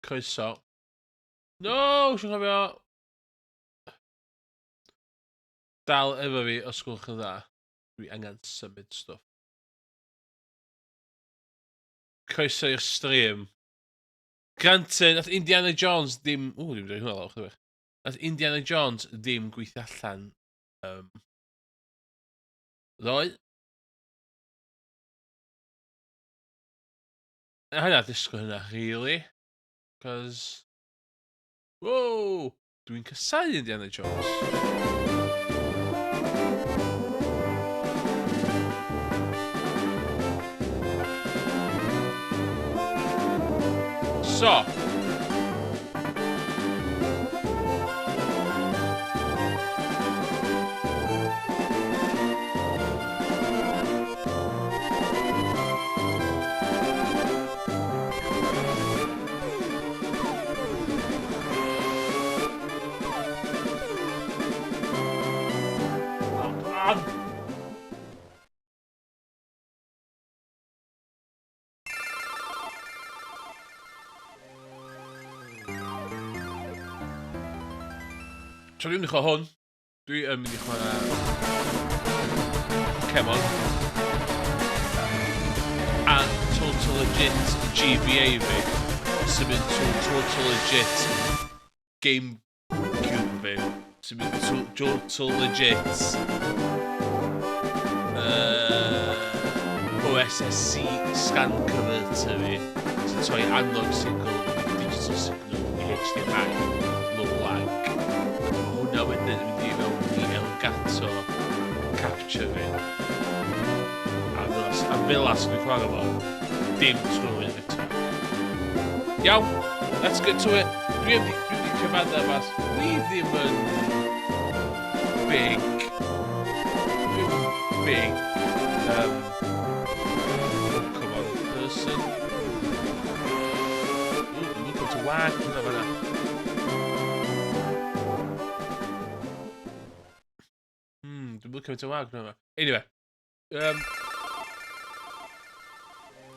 Croeso. No, sy'n cofio. Dal efo fi, os gwelwch yn dda. Dwi angen symud stwff. Croeso i'r stream. Granted, nath Indiana Jones ddim... Ww, dwi'n dweud hwnna lawr, chydig. Nath Indiana Jones ddim gweithio allan um, ddoe. A hynna, disgwyl hynna, really. Cos... Wow! Dwi'n casau Indiana Jones. So, So dwi'n mynd i chwarae hwn. Dwi yn mynd i chwarae Pokemon. A total legit GBA fi. Sy'n mynd to total legit Gamecube fi. Sy'n mynd to total legit uh, OSSC scan converter fi. Sy'n troi analog signal i digital signal i HDMI low lag. A dyma hwnna wedyn yn mynd i fewn i Elgato capture fi. A fel a fel as dwi'n chwarae fo, dim trwy eto. Iawn, let's get to it. Dwi wedi dwi wedi cyfadda mas, dwi ddim yn big, dwi ddim yn big um, Pokemon person. Ooh, dwi'n licio to wag hwnna fanna. Hmm, dwi'n licio to wag hwnna. Anyway. Um,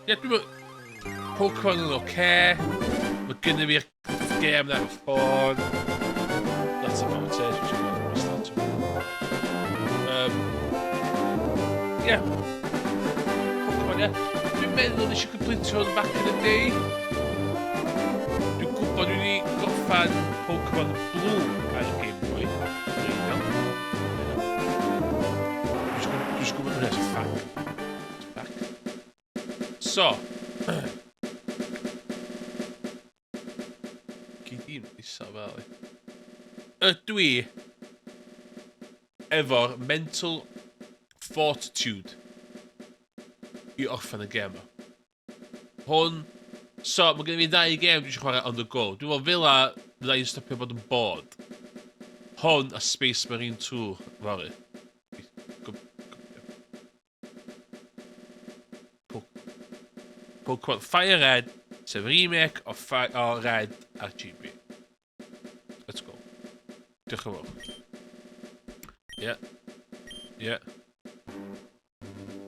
yeah, dwi'n Pokemon yn oce. Okay. Mae gynnu fi'r gêm na ar y ffôn. That's about it. Um, yeah. Pokemon, yeah. Dwi'n meddwl nes i completio hwn back in the day. Dwi'n gwybod dwi wedi gorffan Pokemon Blue ar y Game Boy. Dwi'n gwybod hwnna, it's fact. It's fact. So. Gei di'n isel fel i. Ydw i efo'r mental fortitude i orffen y gêm yma. Hwn, so mae gen i fi ddau gêm dwi eisiau chwarae on the go. Dwi'n meddwl fel fydda i'n stopio bod yn bod. Hwn a Space Marine 2 fory. Pokemon Fire Red, sef remake o, Fire, o Red ar GB. Let's go. Diolch yn fawr. Yeah. Yeah.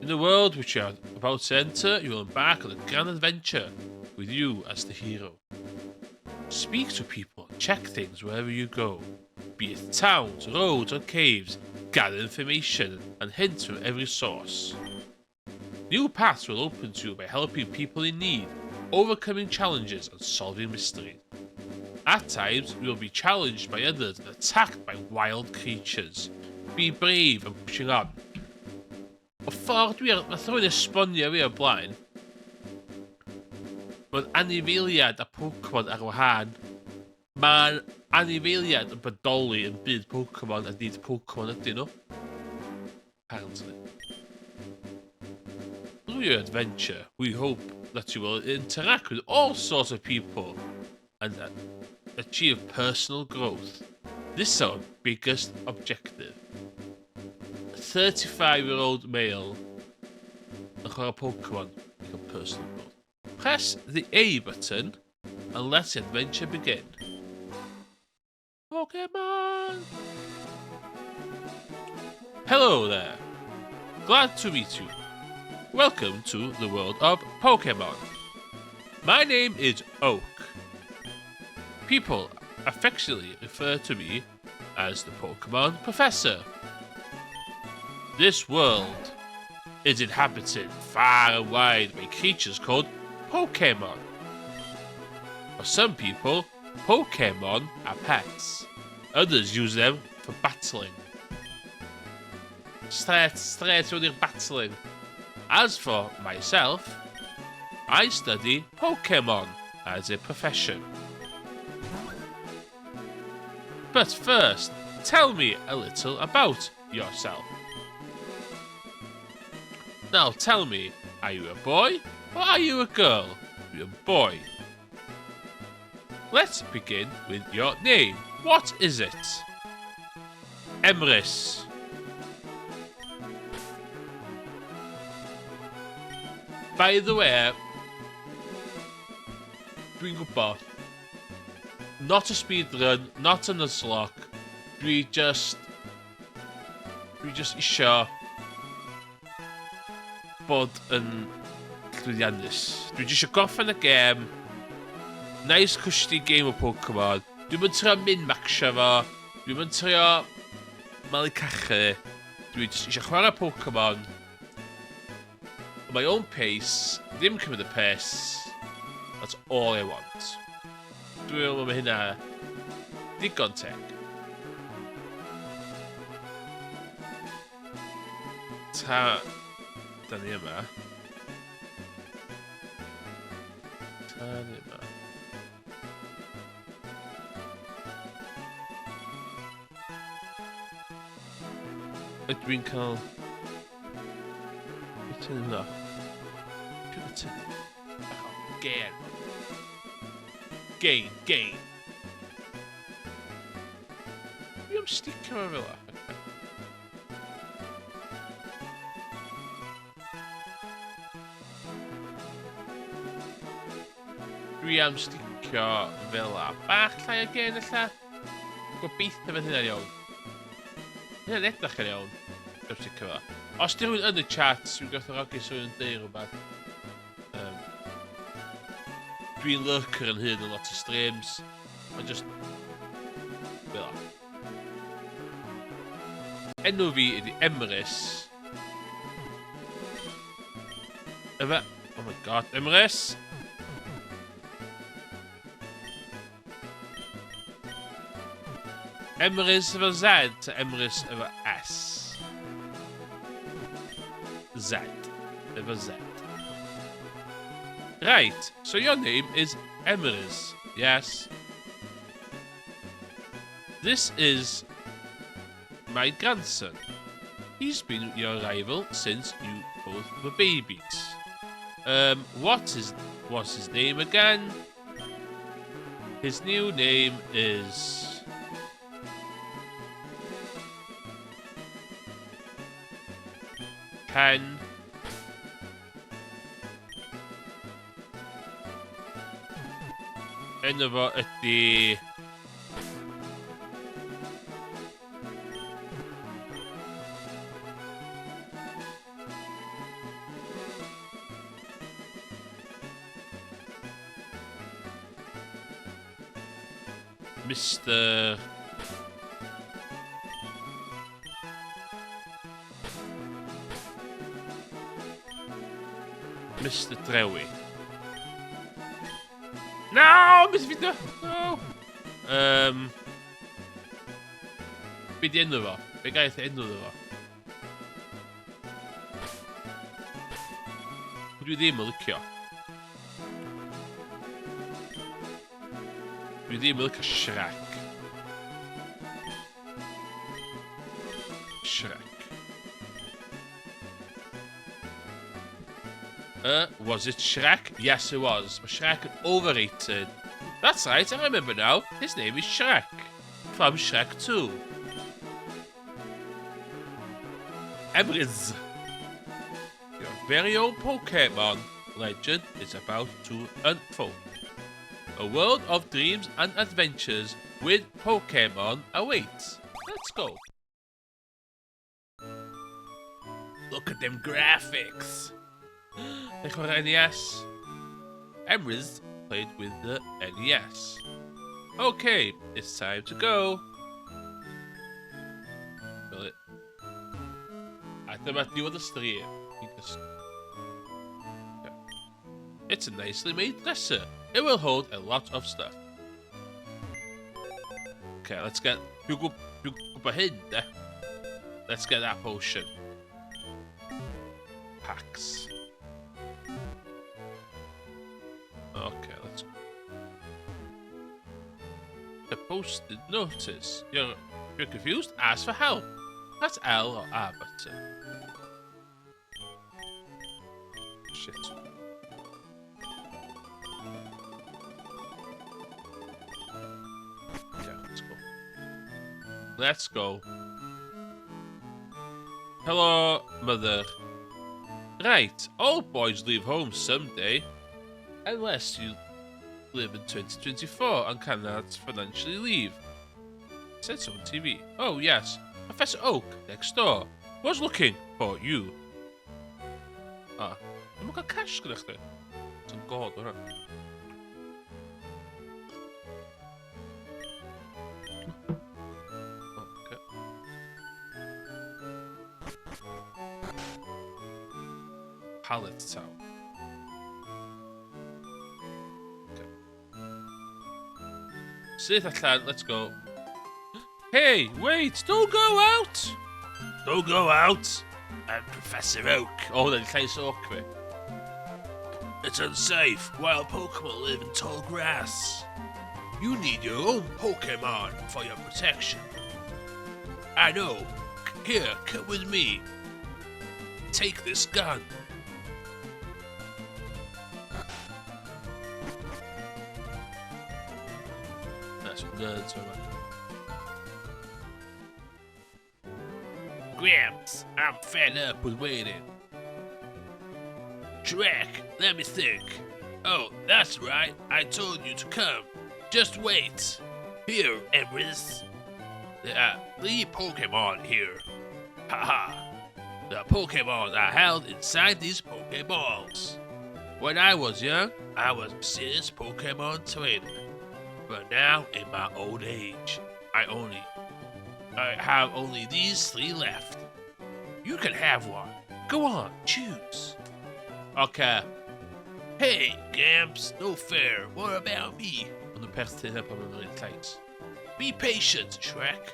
In the world which you are about to enter, you will embark on a grand adventure with you as the hero. Speak to people, check things wherever you go. Be it towns, roads or caves, gather information and hints from every source. New paths will open to you by helping people in need, overcoming challenges and solving mysteries. At times, you will be challenged by others and attacked by wild creatures. Be brave and pushing on. Y ffordd dwi ar... Nath rhywun esbonio fi o'r blaen. Bod anifeiliad a Pokemon ar wahân. Mae anifeiliad yn bodoli yn byd Pokemon a nid Pokemon ydyn nhw. Apparently. Through your adventure, we hope that you will interact with all sorts of people and achieve personal growth. This is our biggest objective. 35-year-old male yn chwarae Pokemon i gael personal growth. Press the A button and let the adventure begin. Pokemon! Hello there. Glad to meet you. Welcome to the world of Pokemon. My name is Oak. People affectionately refer to me as the Pokemon Professor. This world is inhabited far and wide by creatures called Pokemon. For some people, Pokemon are pets. Others use them for battling. Straight, straight mewn i'r battling. As for myself, I study Pokemon as a profession. But first, tell me a little about yourself. Now tell me, are you a boy or are you a girl? You're a boy. Let's begin with your name. What is it? Emrys. By the way, dwi'n gwybod, not a speedrun, not a nuzlocke, dwi just, dwi just isio bod yn llwyddiannus. Dwi jyst eisiau gorffen y gêm. Nice cushy game o Pokemon. Dwi'm yn trio min-maxio fo. Dwi'm yn trio malu cachu. Dwi jyst eisiau chwarae Pokemon. On my own pace. Ddim cymryd y piss. That's all I want. Dwi'n meddwl mae hynna digon teg. Ta... Da ni yma. Ta ni yma. Ydw i'n cael... Beth sy'n yna? Dwi'n tynnu. Gain. Gain, gain. Dwi am sticio fo fel 'a. Dwi am sticio fel 'a. Bach llai o gen ella. Gobeithio fydd hynna'n iawn. Hynna'n edrych yn iawn. Dwi am sticio fel 'a. Os di rhywun yn y chat, dwi'n gwerthfawrogi os rhywun yn deud rhywbeth. Um, dwi'n lurker yn hyn yn lot o streams. Ond just... Fel 'a. Enw fi ydy Emrys. Efe... Oh my god, Emrys! Emrys efo Z, ta Emrys efo S? Z. Efo Z. Right, so your name is Emrys. Yes. This is my grandson. He's been your rival since you both were babies. Um, what is what's his name again? His new name is... Pen. Enw fo ydy... Mister... Mr Drewi. No! Mr Fideo! No! Um, be di enw fo? Be gaeth enw fo? Dwi ddim yn licio. Dwi ddim yn licio Shrek. Shrek. Uh, was it Shrek? Yes, it was. Mae Shrek yn overrated. That's right, I remember now. His name is Shrek. From Shrek 2. Emrys. Your very own Pokemon legend is about to unfold. A world of dreams and adventures with Pokemon awaits. Let's go. Look at them graphics. Neu chwarae NES. Emrys played with the NES. Okay, it's time to go. Fel it. A dyma diwedd y stream. Fi'n cysgu. It's a nicely made dresser. It will hold a lot of stuff. Okay, let's get... Dwi'n gwybod hyn, de. Let's get that potion. Packs. Okay, let's go. The posted notice. You're, you're confused? Ask for help. That's L or R button. Shit. Okay, let's go. Let's go. Hello, mother. Right, all boys leave home someday. Unless you live in 2024 and cannot financially leave. Said so on TV. Oh, yes. Professor Oak, next door, was looking for you. Ah, dwi'n cael cash gyda chdi. Ti'n god hwnna. Okay. Pallet Town. Okay. Syth allan, let's go. Hey, wait, don't go out! Don't go out! I'm Professor Oak. Oh, hwnna'n llais Oak fi. It's unsafe. Wild Pokemon live in tall grass. You need your own Pokemon for your protection. I know. Here, come with me. Take this gun. That's nerds over. Gramps, I'm fed up with waiting. Shrek, let me think. Oh, that's right. I told you to come. Just wait. Here, Emrys. There are three Pokemon here. Haha. The Pokemon are held inside these Pokeballs. When I was young, I was a serious Pokemon trainer. But now, in my old age, I only I have only these three left. You can have one. Go on, choose. Okay. Hey, Gamps, no fair. What about me? Ond y peth ti'n helpu pan mae'n llais. Be patient, Shrek.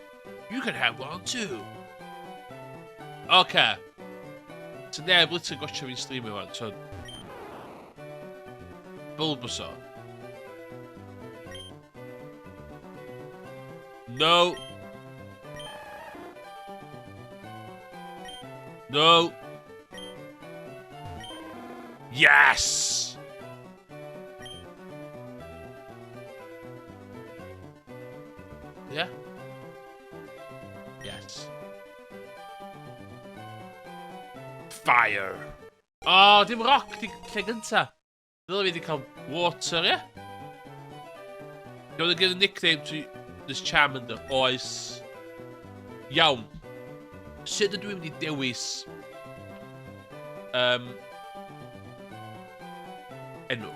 You can have one too. Okay. So neb literally gotcha fi'n streamio fan, so... Bulbasaur. No. No. Yes! Yeah? Yes. Fire! Oh, dim rock, di lle gynta. Ddyle fi wedi cael water, ie? You want to give a nickname to this Charmander? Oes. Iawn. Sut ydw i'n mynd i dewis um, enw?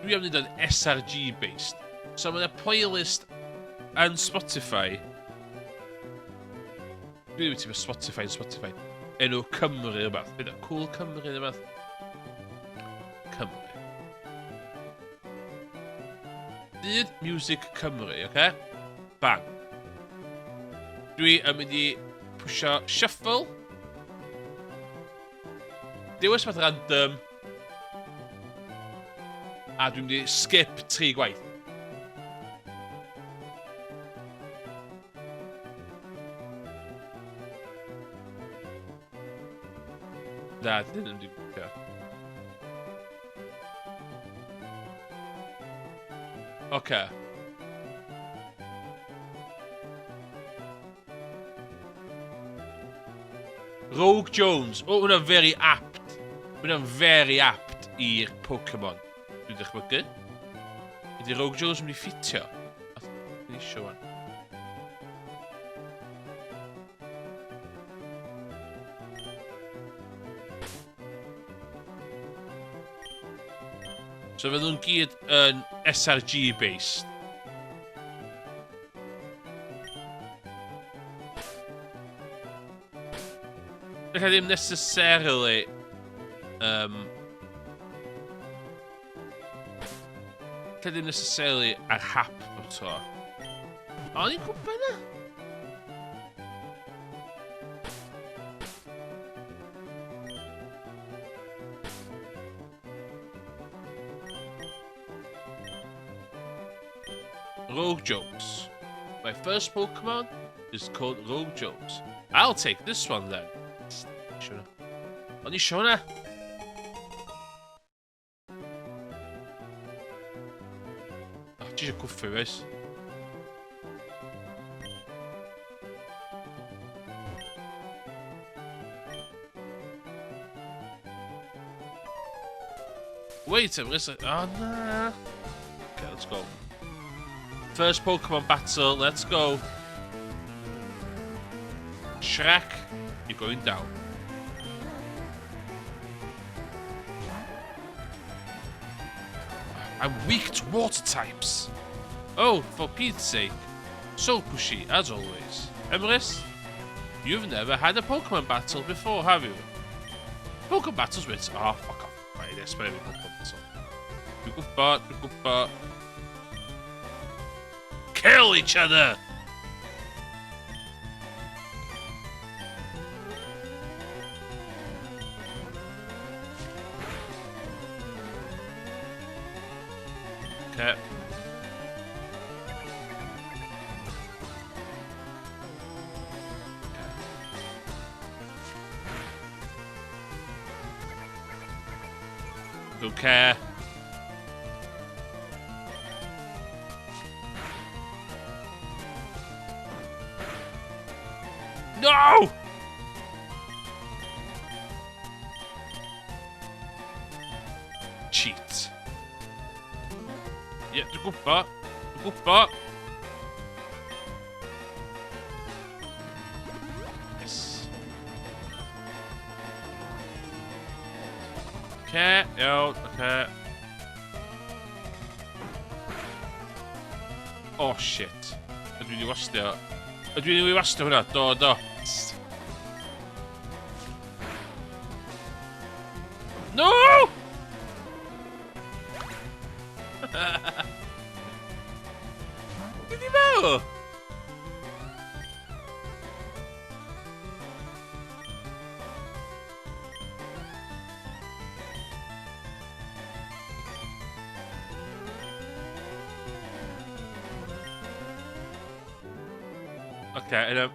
Dwi am wneud yn SRG based. So mae yna playlist yn Spotify. Dwi ddim yn teimlo Spotify yn Spotify. Enw Cymru rhywbeth. Bydd cool Cymru rhywbeth. Cymru. Byd Music Cymru, oce? Okay? Bang. Dwi yn mynd i pwysio shuffle. Dewis beth random. A dwi'n mynd i skip tri gwaith. Na, dyn nhw'n di gweithio. Oce. Rogue Jones. O, hwnna'n very apt. Hwnna'n very apt i'r Pokemon. Dwi'n dychmygu. Ydy Rogue Jones yn mynd i ffitio? Dwi'n eisiau wan. So fydden nhw'n gyd yn SRG based. Felly ddim necessarily... Lle ddim necessarily ar hap bob tro. O'n i'n gwybod yna? Rogue Jokes. My first Pokemon is called Rogue Jokes. I'll take this one then. O'n i isio hwnna. Oh, ti eisiau cwffi, fes? Wait a minute. Oh, na. Okay, let's go. First Pokemon battle, let's go. Shrek, you're going down. I'm weak to water types. Oh, for Pete's sake. So pushy, as always. Emrys, you've never had a Pokemon battle before, have you? Pokemon battles with... Oh, fuck off. Right, yes, mae'n Pokemon battle. Dwi'n gwybod, dwi'n gwybod. Kill each other! Okay. Don't care. No! Cheat. Ie, yeah, dwi'n gwybod. Dwi'n gwybod. Yes. Oce, iawn, oce. Oh shit. Ydw i'n wastio. Ydw i'n wastio hwnna? Do, do. No! Did he meddwl? Okay, and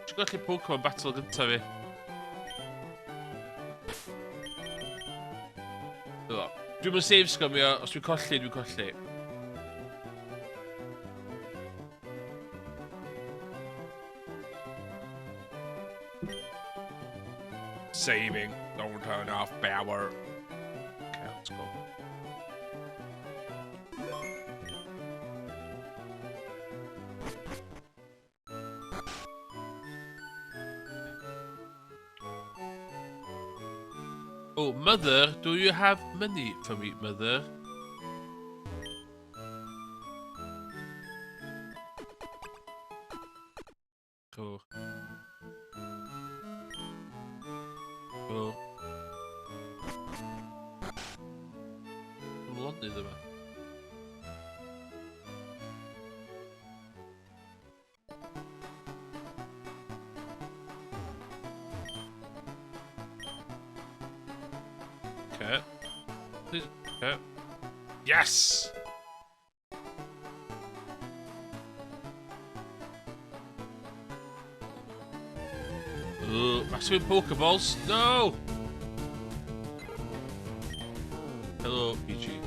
Ti'n gallu Pokemon battle gyntaf fi? Dwi'n mynd save scumio, os dwi'n colli, dwi'n colli. Saving, don't turn off power. Okay, let's go. Oh, mother, do you have money for me, mother? Cool. Cool. Lonydd yma. Okay. Okay. Yes! Ooh, maximum Pokeballs. No! Hello, PG.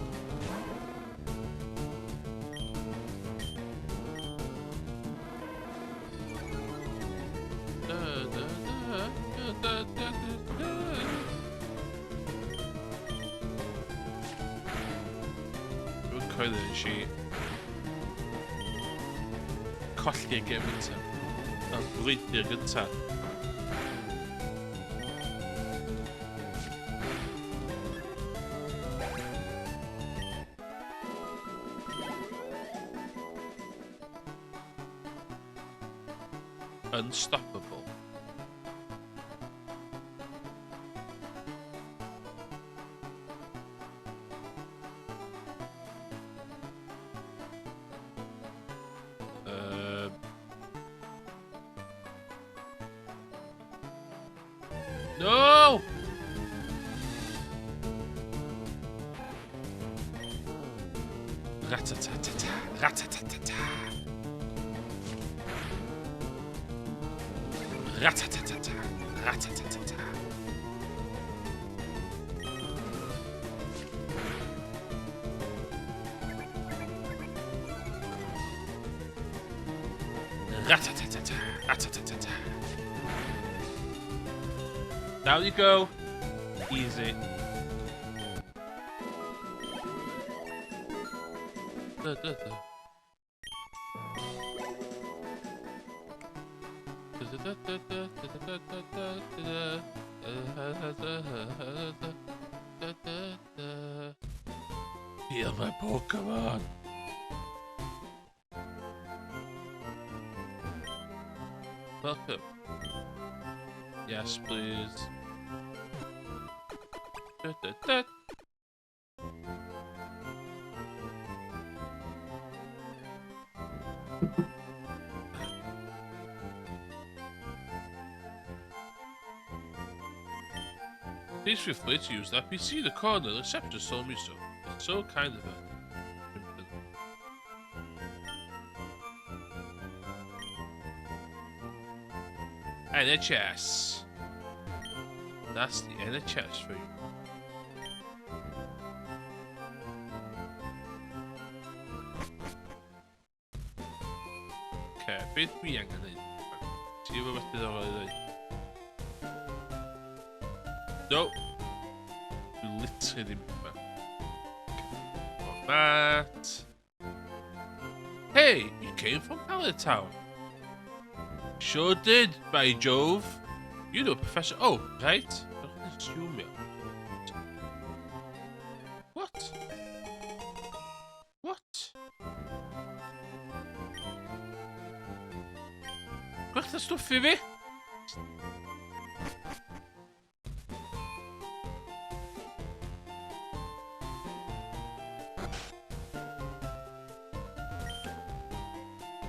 Da, da, da, da, da, da, da. Dwi'n coelio nes i colli'r gêm gynta. Y brwydr gynta. Unstoppable. No! Ratatatata, ratatatata. Ratatatata, ratatatata. Ratatatata, ratatatata. Down you go. Easy. Da, da, da. Heal my Pokemon. Welcome. Yes, please. Da, da, da. Please feel free to use that PC in the corner. The receptionist told me so. It's so kind of her. NHS. That's the NHS for you. Okay, beth dwi angen neud? Ti efo beth diddorol i ddweud? No! Dwi literally ddim yma. That. Hey, you came from Pallet Town. Sure did, by Jove. You know Professor... Oh, right. Don't assume it. What? What? Gwerth y stwff i fi?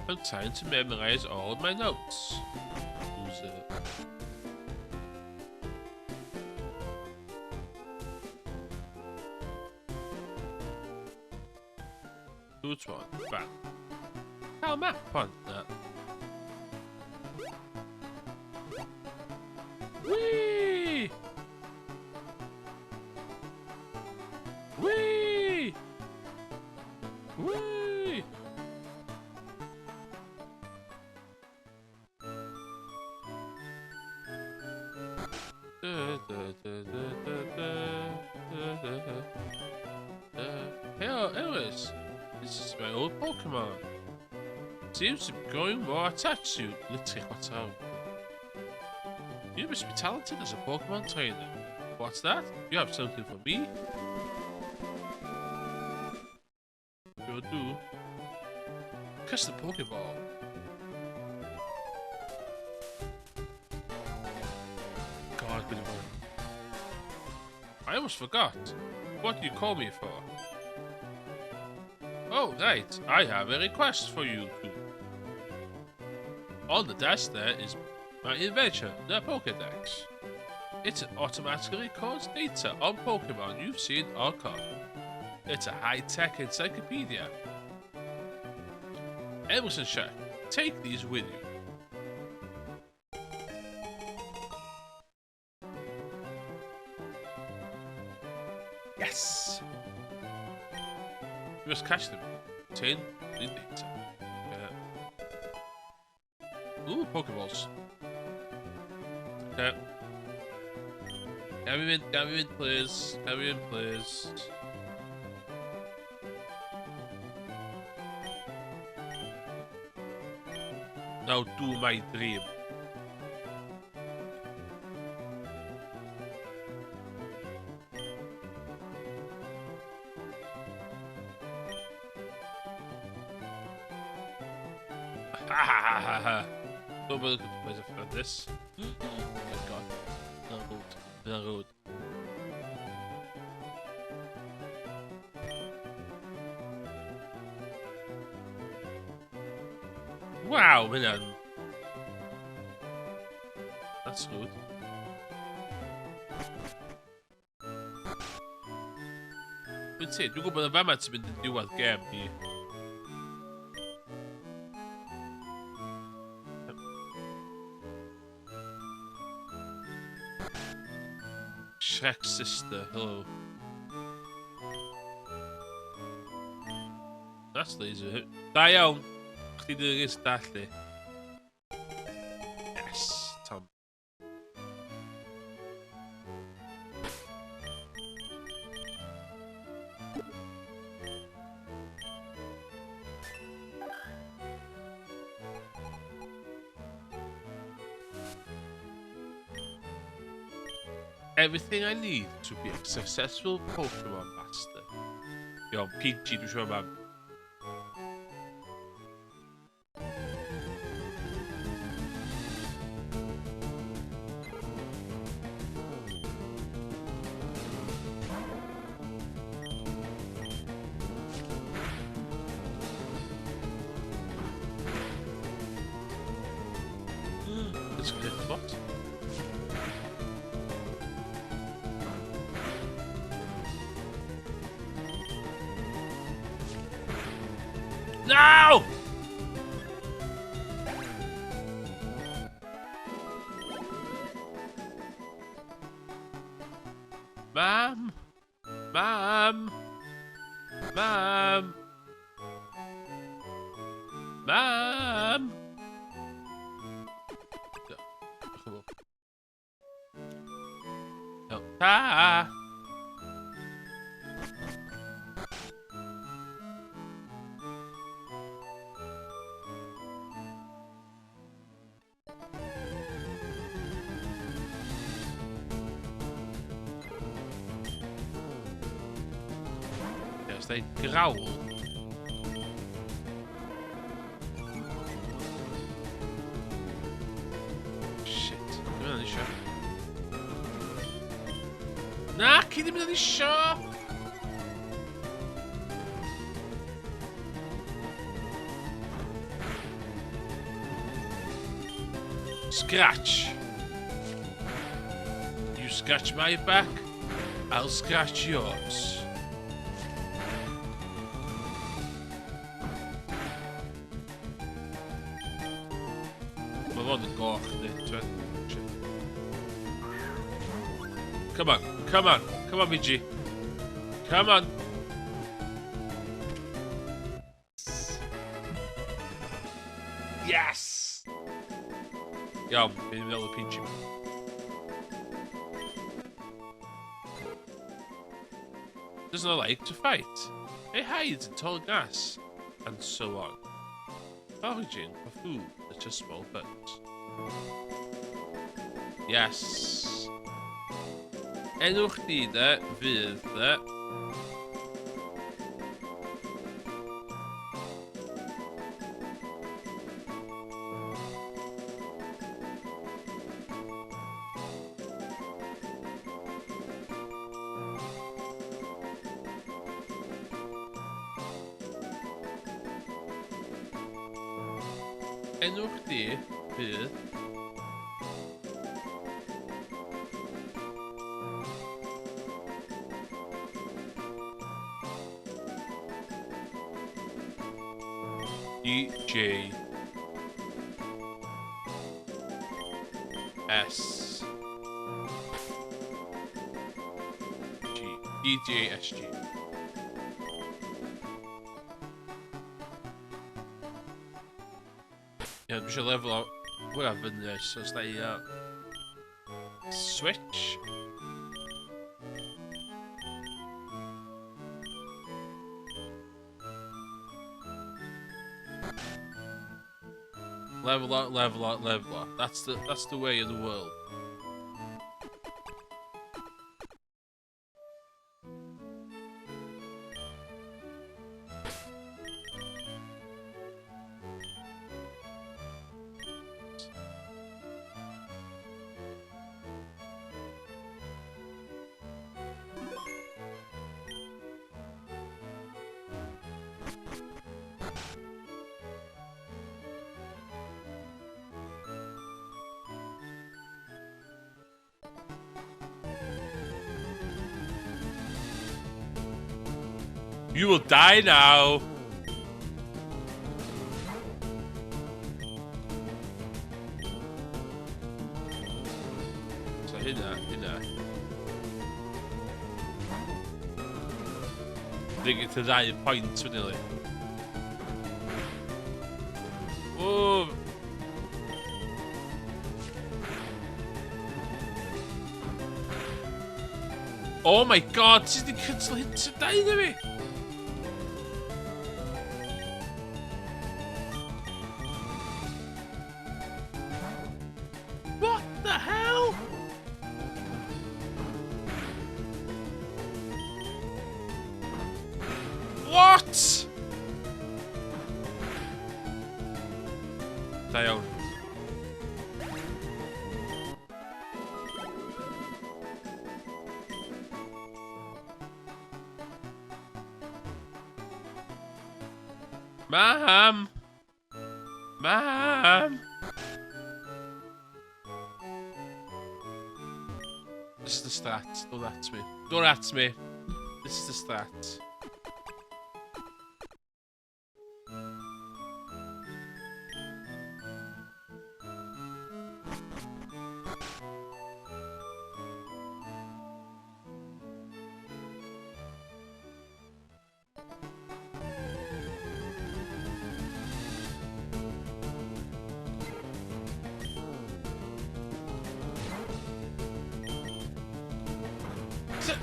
I'm trying to memorize all of my notes. Loser. Two, one, bang. Cael map on that. Whee! Whee! Whee! Da, da, da, da, da, da, da, da, da. Hey, Ellis, this is my old Pokemon. Seems to be growing more attached to you. Literally, what's up? You must be talented as a Pokemon trainer. What's that? You have something for me? Sure do. Catch the Pokeball. God, good one. I almost forgot. What do you call me for? Oh, right. I have a request for you two. On the desk there is my invention, the Pokedex. It automatically records data on Pokemon you've seen or caught. It's a high-tech encyclopedia. Emerson Sheck, take these with you. Yes! You must catch them. Obtain the data. Yeah. Ooh, Pokeballs. Okay. Can we win, please? Can we win, please? Now do my dream. Ha ha ha ha ha. Don't bother to play after this. Oh my god. Dyna'n rude. Dyna'n rude. Waw, mae hynna'n... That's rude. Wyt ti? Dwi'n gwybod yn fama ti'n mynd yn diwedd gêm ni. Shrek sister, hello. That's laser. Da iawn. Chdi di'r rhys da lli. Yes, Tom. Everything I need to be a successful Pokemon master. Iawn, PG, dwi'n siŵr am. It's good, what? No! Mam! Mam! Mam! Mam! Ta! Yes, they growl. Shit, dwi'n mynd eisiau. Na, cyn ddim yn eisiau! Scratch. You scratch my back, I'll scratch yours. Mae fod yn goch, di. Come on, come on, come on, BG. Come on. Yes! Iawn, fi'n meddwl y PG. Does not like to fight. It hides in tall grass, and so on. Foraging for food, such as small bugs. Yes! Enw chdi de, fydd de. Enw chdi fydd E J S G E J S G. Ie, dwi eisiau lefel o hwnna fyny, so os da i switch. Level up, level up, level up. That's the that's the way of the world. You will die now! So hynna, hynna. Dwi'n get y ddau pwynt fyny li. O! Oh my god, ti di cancel hit y dau dda fi? What the hell? What? Da iawn. Mam! Mam! This is the strat. Don't at me. Don't at me. This is the strat.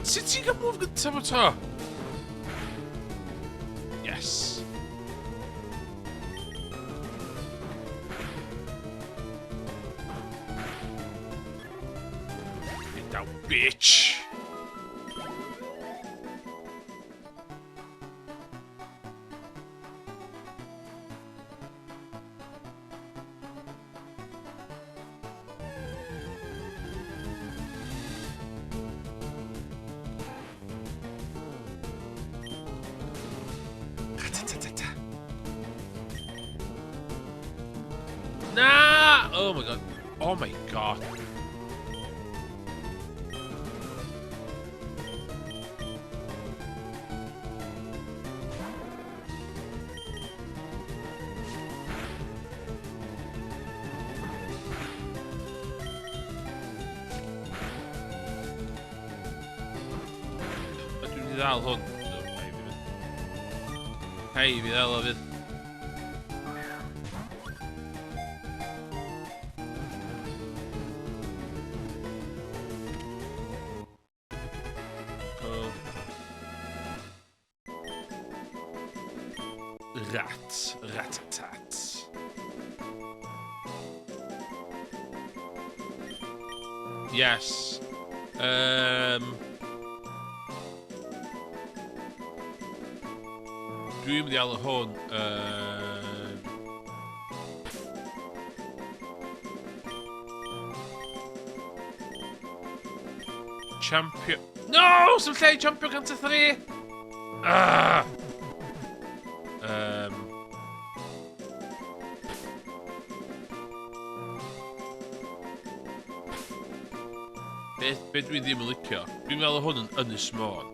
Sut ti'n cael move gyntaf o to? Yes. Get down, bitch! Na! Oh my god. Oh my god. A dwi'n mynd i ddal hwn. Hei, fi ddal o fydd. Cool. Rat. Rat-a-tat. Yes. Dwi'n mynd i alw hwn... Champion... No! Sym lle i Champion 103! Ah! Beth, be dwi ddim yn licio? Dwi'n meddwl hwn yn Ynys Môn.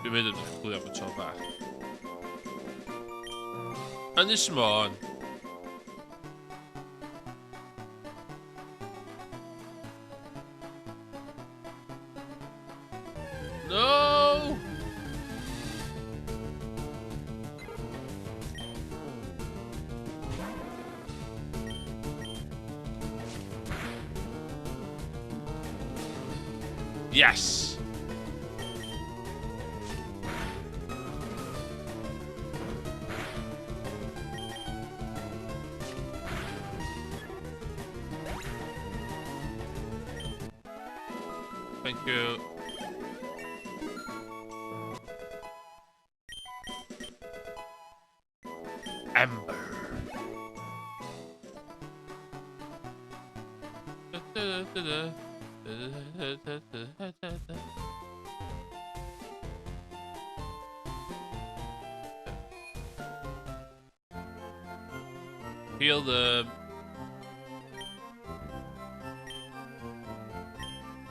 Dwi'n mynd yn chwilio am y tro bach. Ynys Môn. No! Yes! Thank you. Amber. Heal them.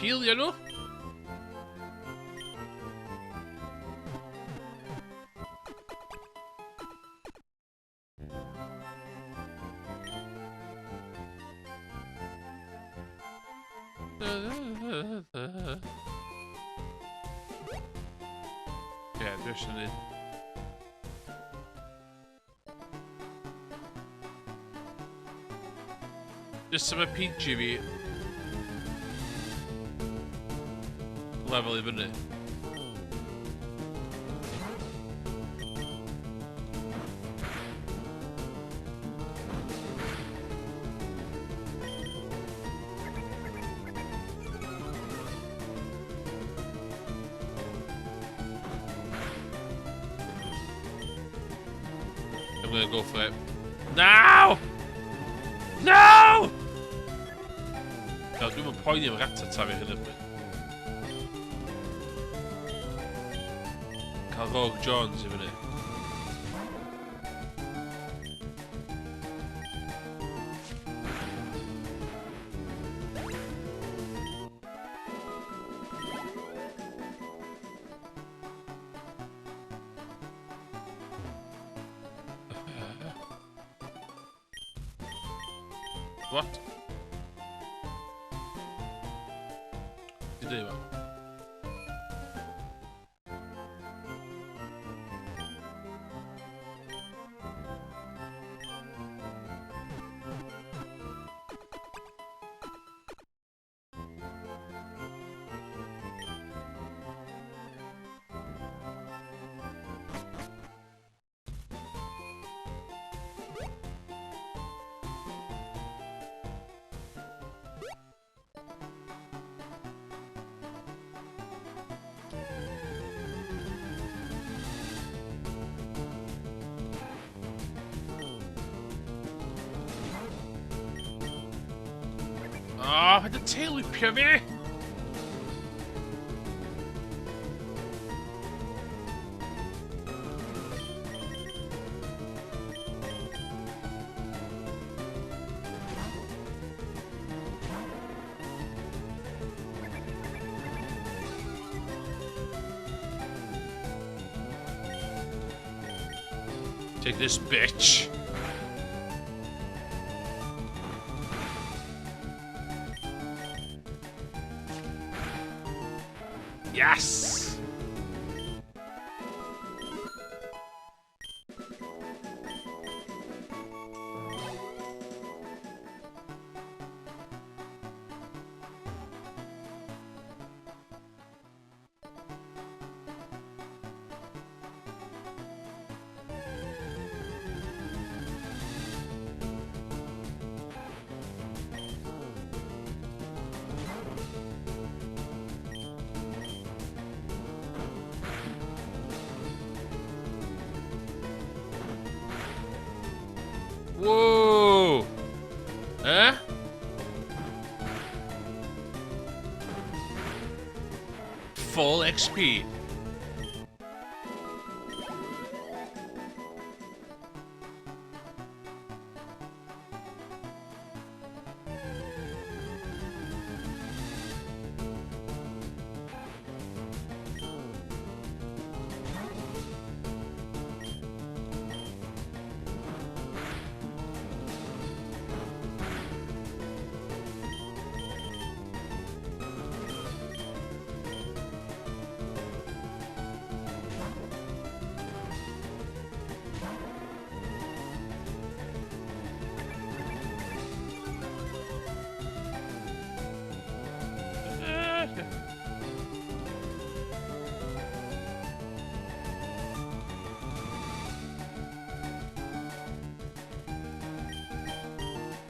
Healio nhw? Ie, dwi eisiau gwneud. Just am y PG fi lefel i fyny. I'm gonna go for it. No! No! No, dwi'n mynd poeni am Rattata fi hyn o bryd. Cael Rogue Jones i fyny. What? Ti dweud fa? Oh, paid y tail whipio fi! Take this, bitch. Yes! Whoa! Eh? Full XP.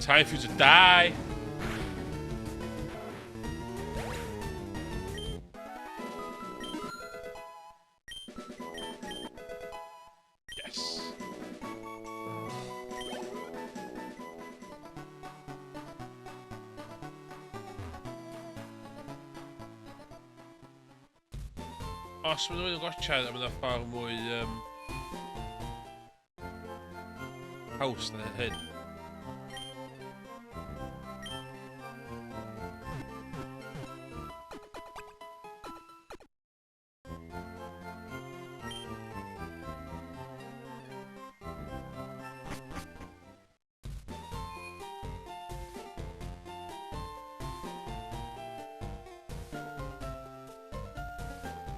Time for you to die. Yes. Os maen nhw'n gotcha, mae'n ffordd mwy um, haws na hyn.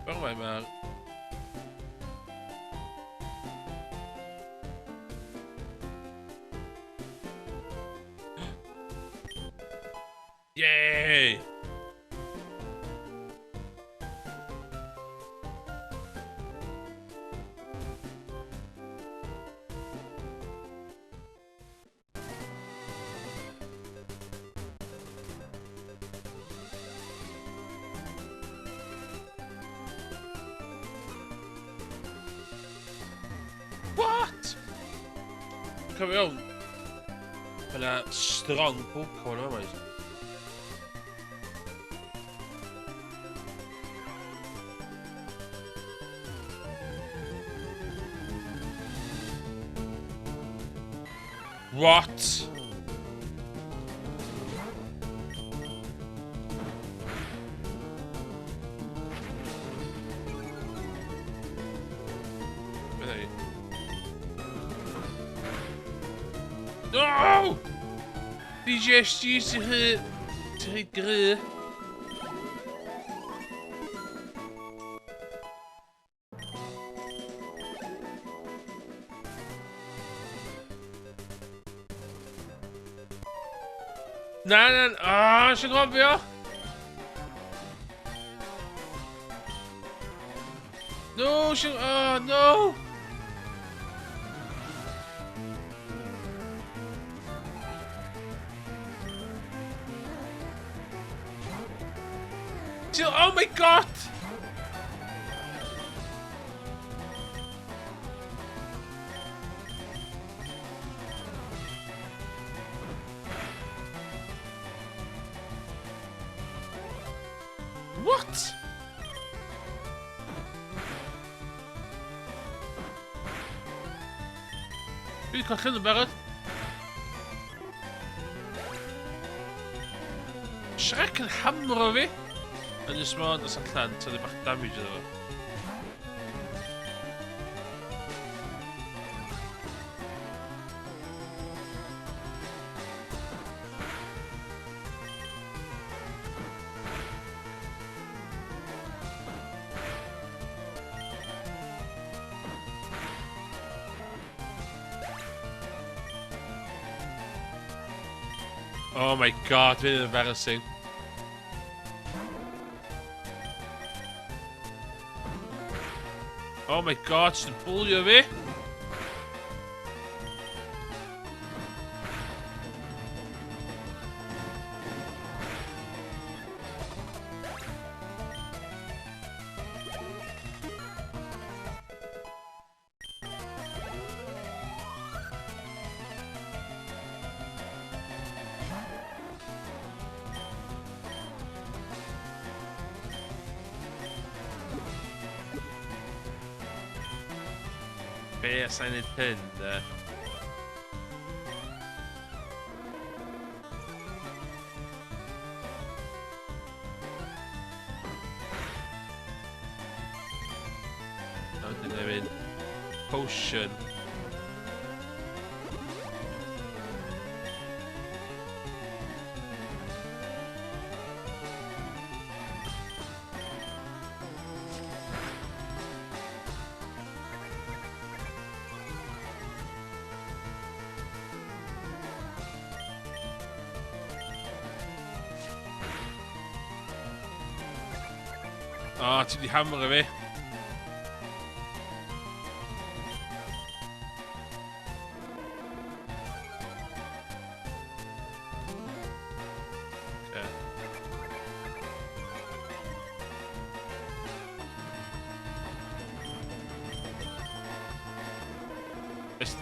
Fel mae mae'r... Yay! What? Cofio, mae yna strong Pokemon yma, oes? What? No! DJSG sy'n rhy... Sy'n rhy gry. Na, na, ah, sy'n gofio! No, sy'n... Oh, no! Oh my god! What? Dwi wedi colli yn barod. Shrek yn hamro fi! Ynys Môn, os allan, tynnu bach damage iddo fo. Oh my god, fe'n embarrassing. Oh my god, sy'n bwlio fi. Be allai wneud hyn, de? A wedyn hefyd potion. O, oh, ti di hamro fi.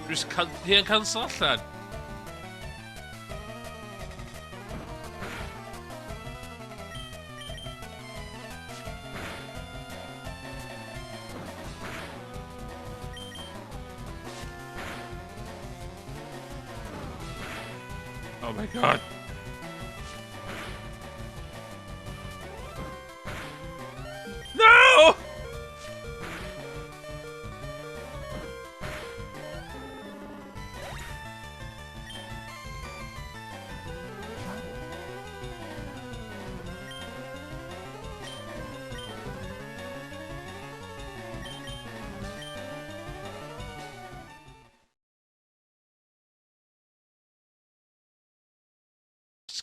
Just can, cancel allan. Oh my god. No!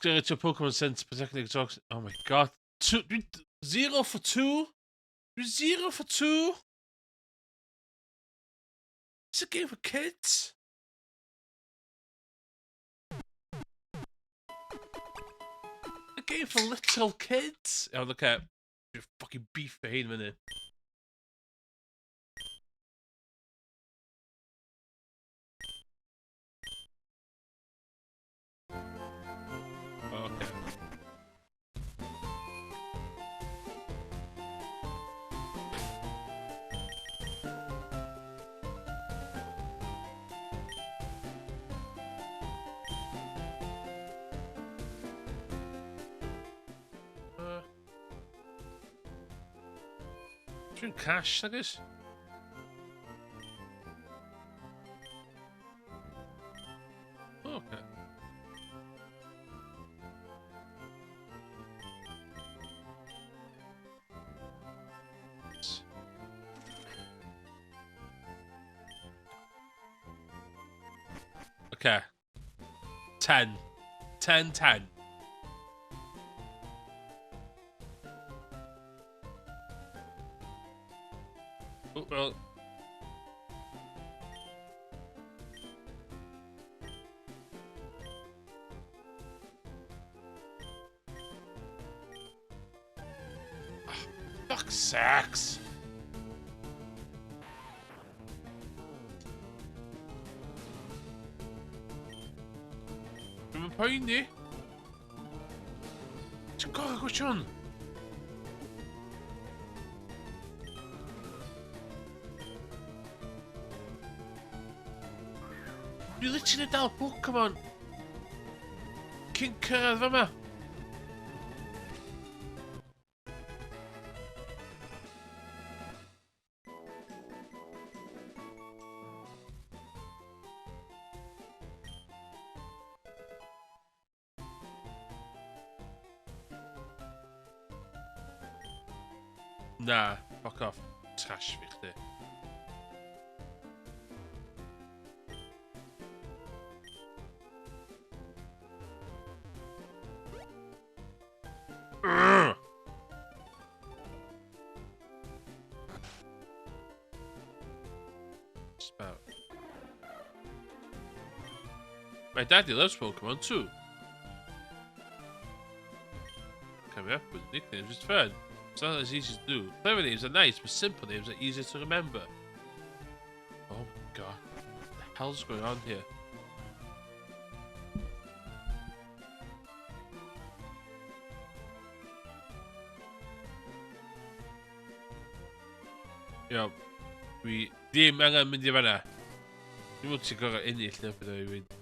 Sgyrru to Pokemon Center Protecting Talks. Oh my god. Two, dwi, zero for two? Dwi zero for two? It's a game for kids. A game for little kids. Iawn, oce. Okay. Dwi'n fucking beef fy hein fyny. Okay. Dwi'n cash, nag oes? Okay. Okay. 10. 10, 10. Oh, well. Oh, fuck sacks. Dwi'n poeni. Ti'n gorau gwestiwn? Dwi literally dal Pokemon cyn cyrraedd fama. Na, fuck off. Trash fi chdi. Spout. My daddy loves Pokemon too. Coming up with nicknames is fun. It's not as easy to do. Clever names are nice, but simple names are easier to remember. Oh my god. What the hell's going on here? Iawn. Dwi ddim angen mynd i fanna. Dwi'n meddwl ti'n gorau ennill neu beth o'i fynd.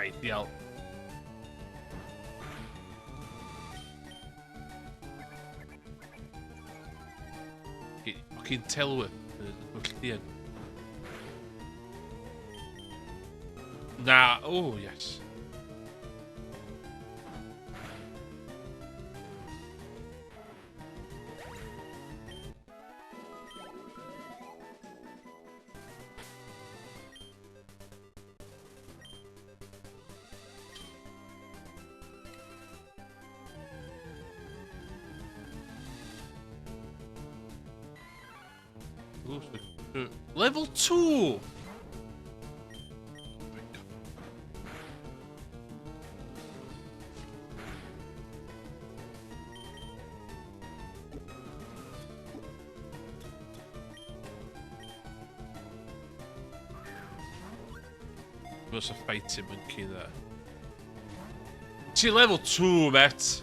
Ideal. Fucking tail whip. Na, oh yes. Level 2! There's a fighting monkey there. Ti level 2, mate!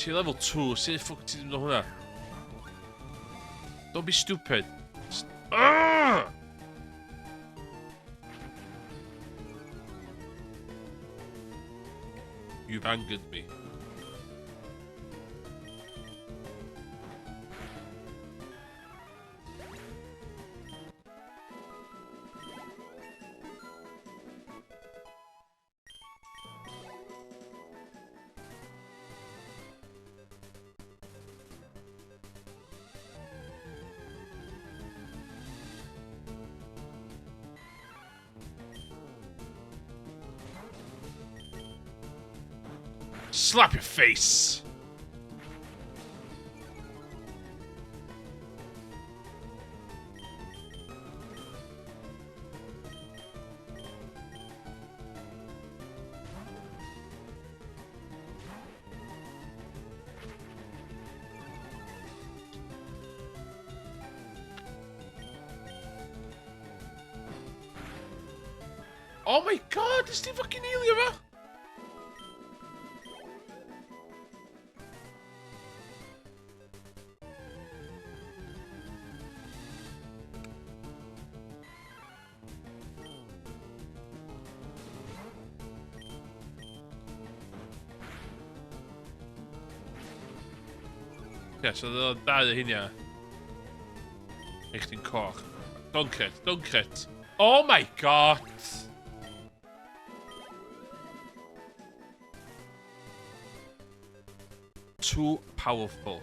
Ti level 2, sut ffwc ti ddim yn hwnna? Don't be stupid. Ah! You've angered me. Slap your face! Oh my god, nes ti fucking healio fo? Ie, so oedd dau o hynna. Eich chdi'n coch. Don't crit, don't crit. Oh my god! Too powerful.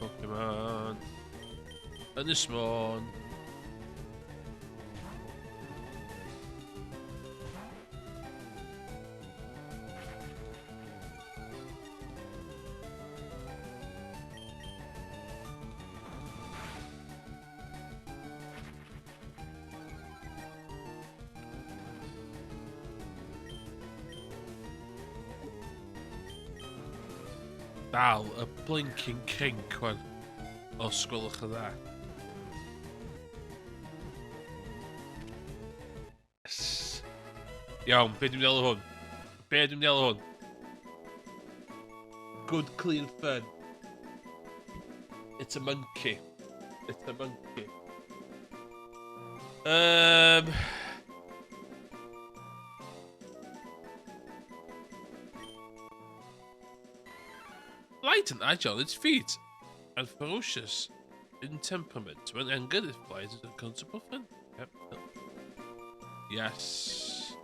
Pokemon. Ynys Môn. Dal y blinking crinc wan. Os gwelwch yn dda. Yes. Iawn, be dwi'n meddwl hwn? Be dwi'n meddwl hwn? Good clean fun. It's a monkey. It's a monkey. Light and agile its feet, and ferocious in temperament. When angered, it flies as a constable fin. Yep. Yes.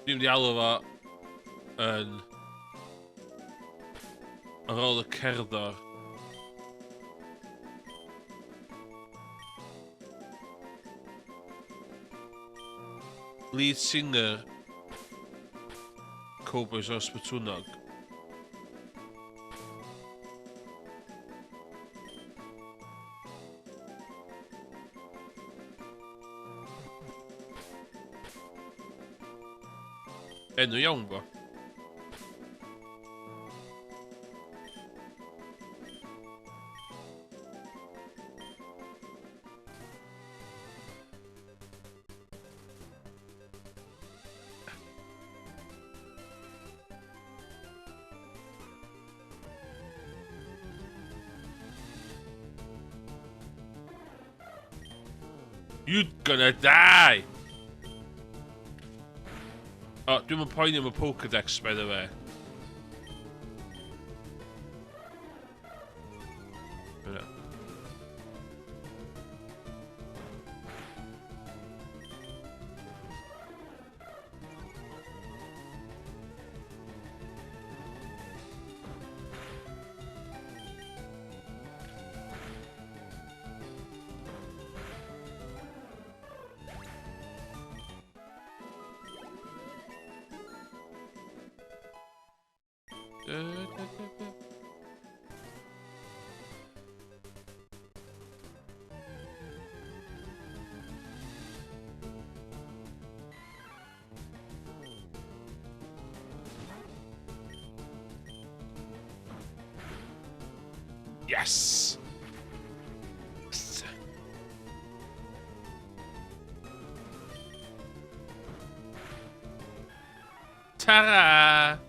Dwi'n mynd i alw fo yn ar ôl y cerddor. Lead singer Cowboys o Ysbytwnog. Enw iawn fo. You gonna die! Oh, dwi'n mynd poeni am y Pokédex, by the way. Yes! Yes! Ta-ra!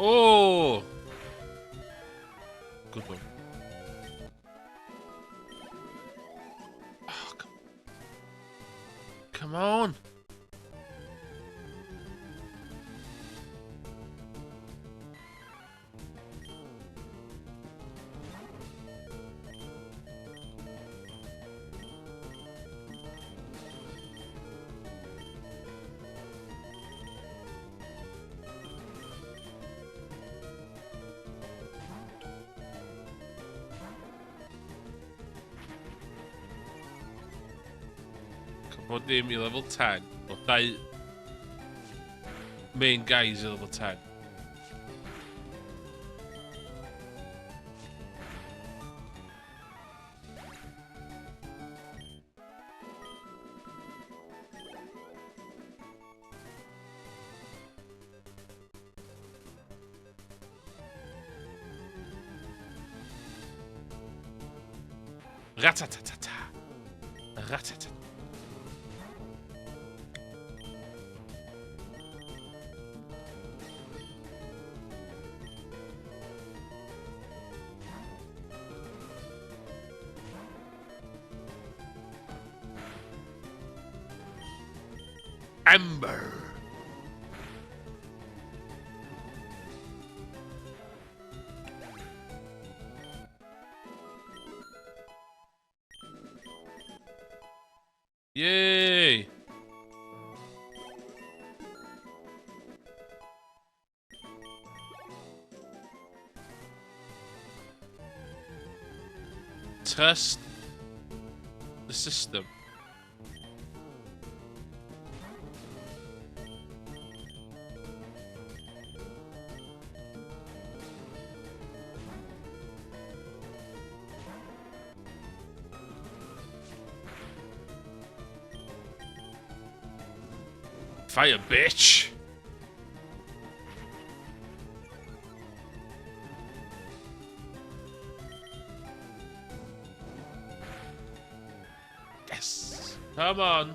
Oh! Good one. Oh, come, come on! Cael dim i level 10. O, dau main guys i level 10. Ratatatata. Ratatat. Amber. Yay! Trust the system. Fire, bitch! Yes! Come on!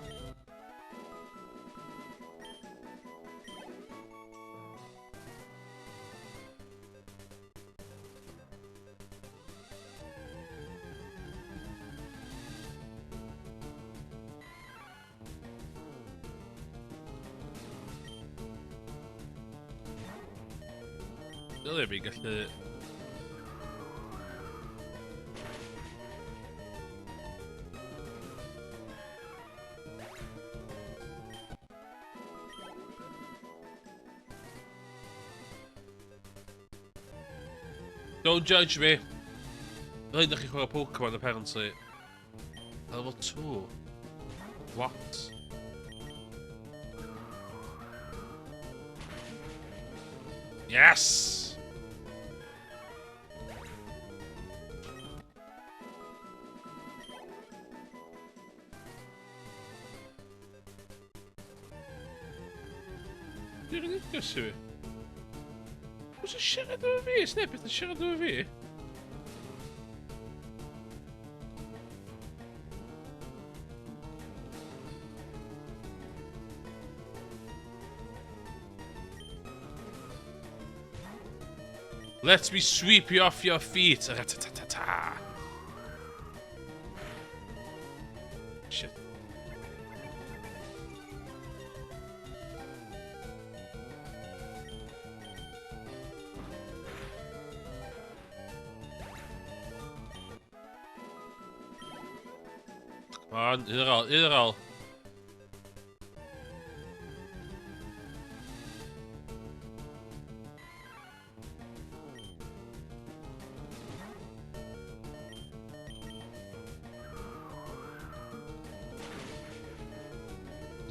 Dylia fi gallu... Don't judge me. Fel hyn chi chwarae Pokemon apparently. Level 2. What? Yes! Dwi'n ridiculous i fi. Pwy sy'n siarad efo fi? Sneb beth yn siarad efo fi. Let me sweep you off your feet. Ra-ta-ta-ta-ta. Shit. Come on, un ar ôl, un ar ôl.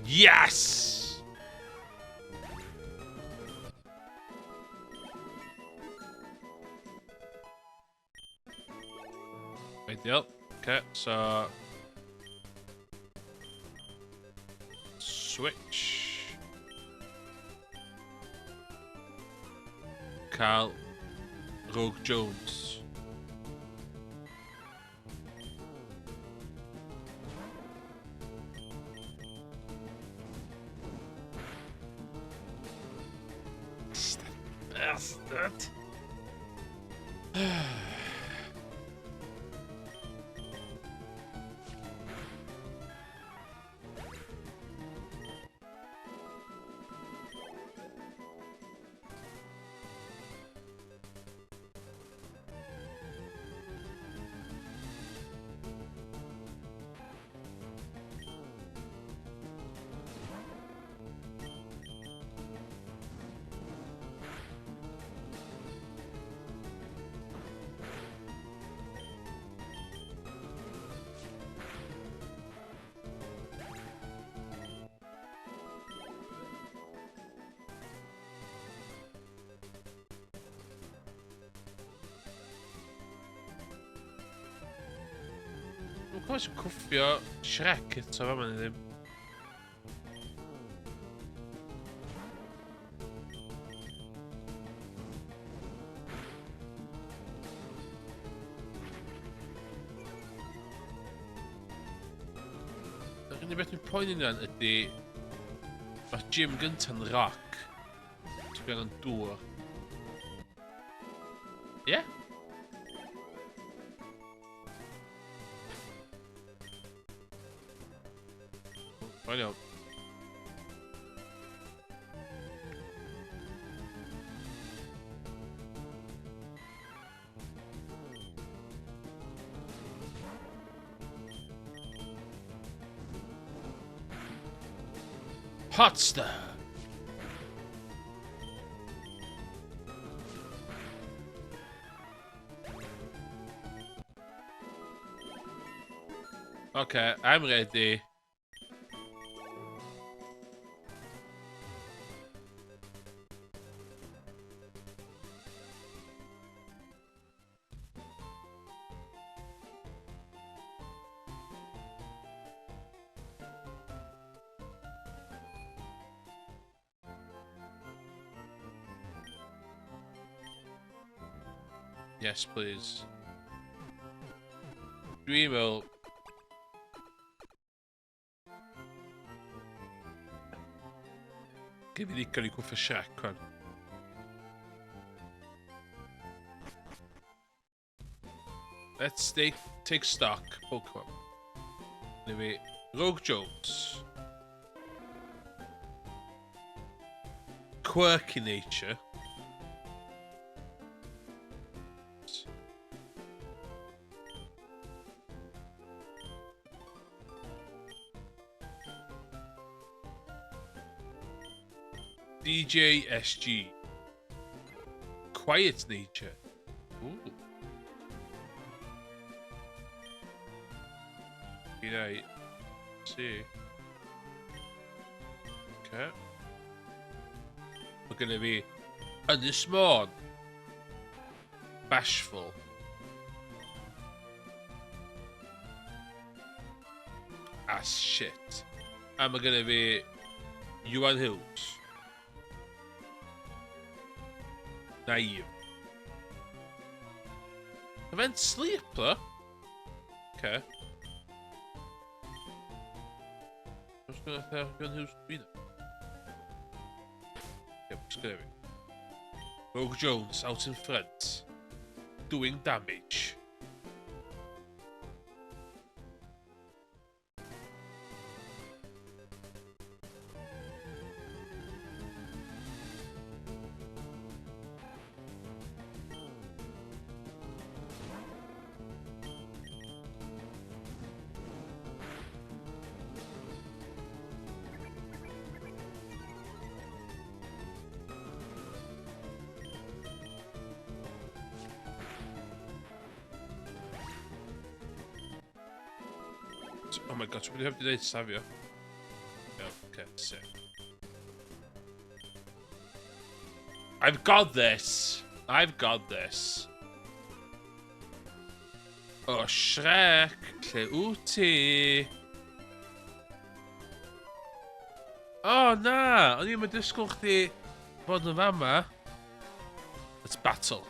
Yes! Ideal. Okay, so... Switch. Cael Rogue Jones. Bastard. Dwi'n cofio cwffio Shrek eto fa ma'n ddim. Yr unig beth dwi'n poeni amdan ydy mae'r gym gynta'n rock. So dwi angen dŵr. Ie? Yeah? Mae'n iawn. Hot stuff! Okay, I'm ready. Yes, please. Dwi'n meddwl... Gei fi ddigon i cwffio Shrek, wan. Let's take, take stock, Pokemon. Anyway, Rogue Jones. Quirky nature. DJ SG. Quiet nature. Ooh. Right. See. Okay. We're gonna be Ynys Môn. Bashful. As shit. And we're gonna be Iwan Hughes. Naive. Prevent sleep, though. Okay. Just gonna have Iwan Hughes dwi'n. Yep, just gonna be. Rogue Jones out in front. Doing damage. Oh my god, so wedi heb di dweud safio. Iawn, oce. Sick. I've got this. I've got this. O, oh, Shrek, lle wyt ti? O, oh, na! O'n i'n mynd disgwyl chdi fod yn fama. Let's battle.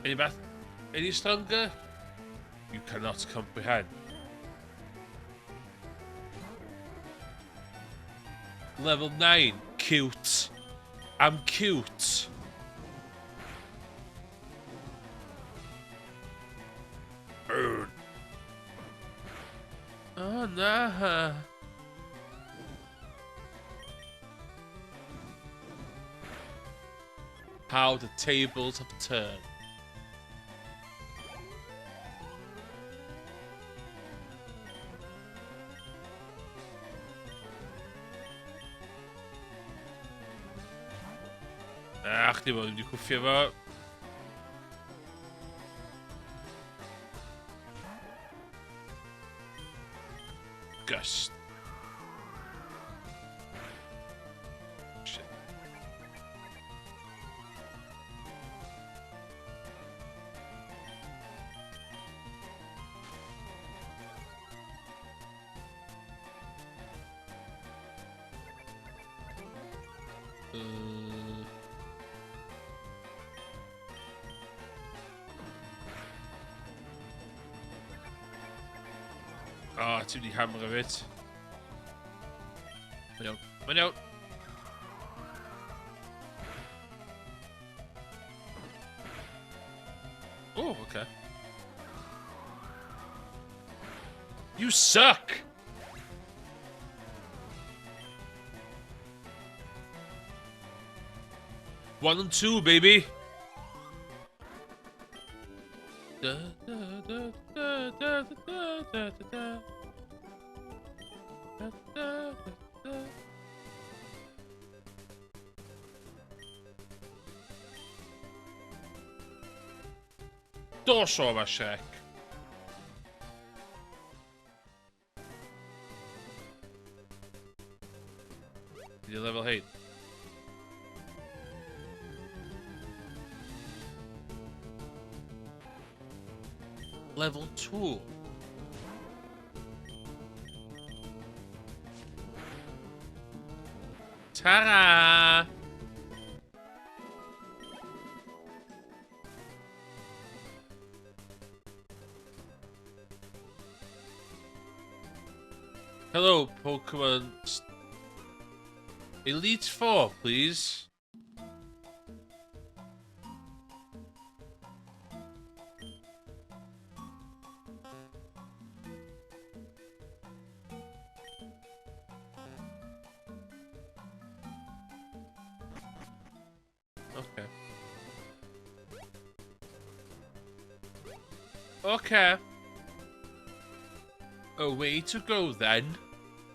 Any bath? Any stronger? You cannot comprehend. Level 9. Cute. I'm cute. Burn. Oh, na. How the tables have turned. Ach, chdi bod wedi cwffio fo. Gust. Shit. O, oh, ti'n mynd i hamro fyd. Mae'n iawn. Mae'n iawn. Oh, okay. You suck! One and two, baby! Da, da, da, da, da, da, da, da, da. Da, da, da, da. Dos o yma, Shrek. Di level 8. Level 2. Ta-ra! Hello, Pokemon. Elite Four, please. Okay. Okay. Away to go then.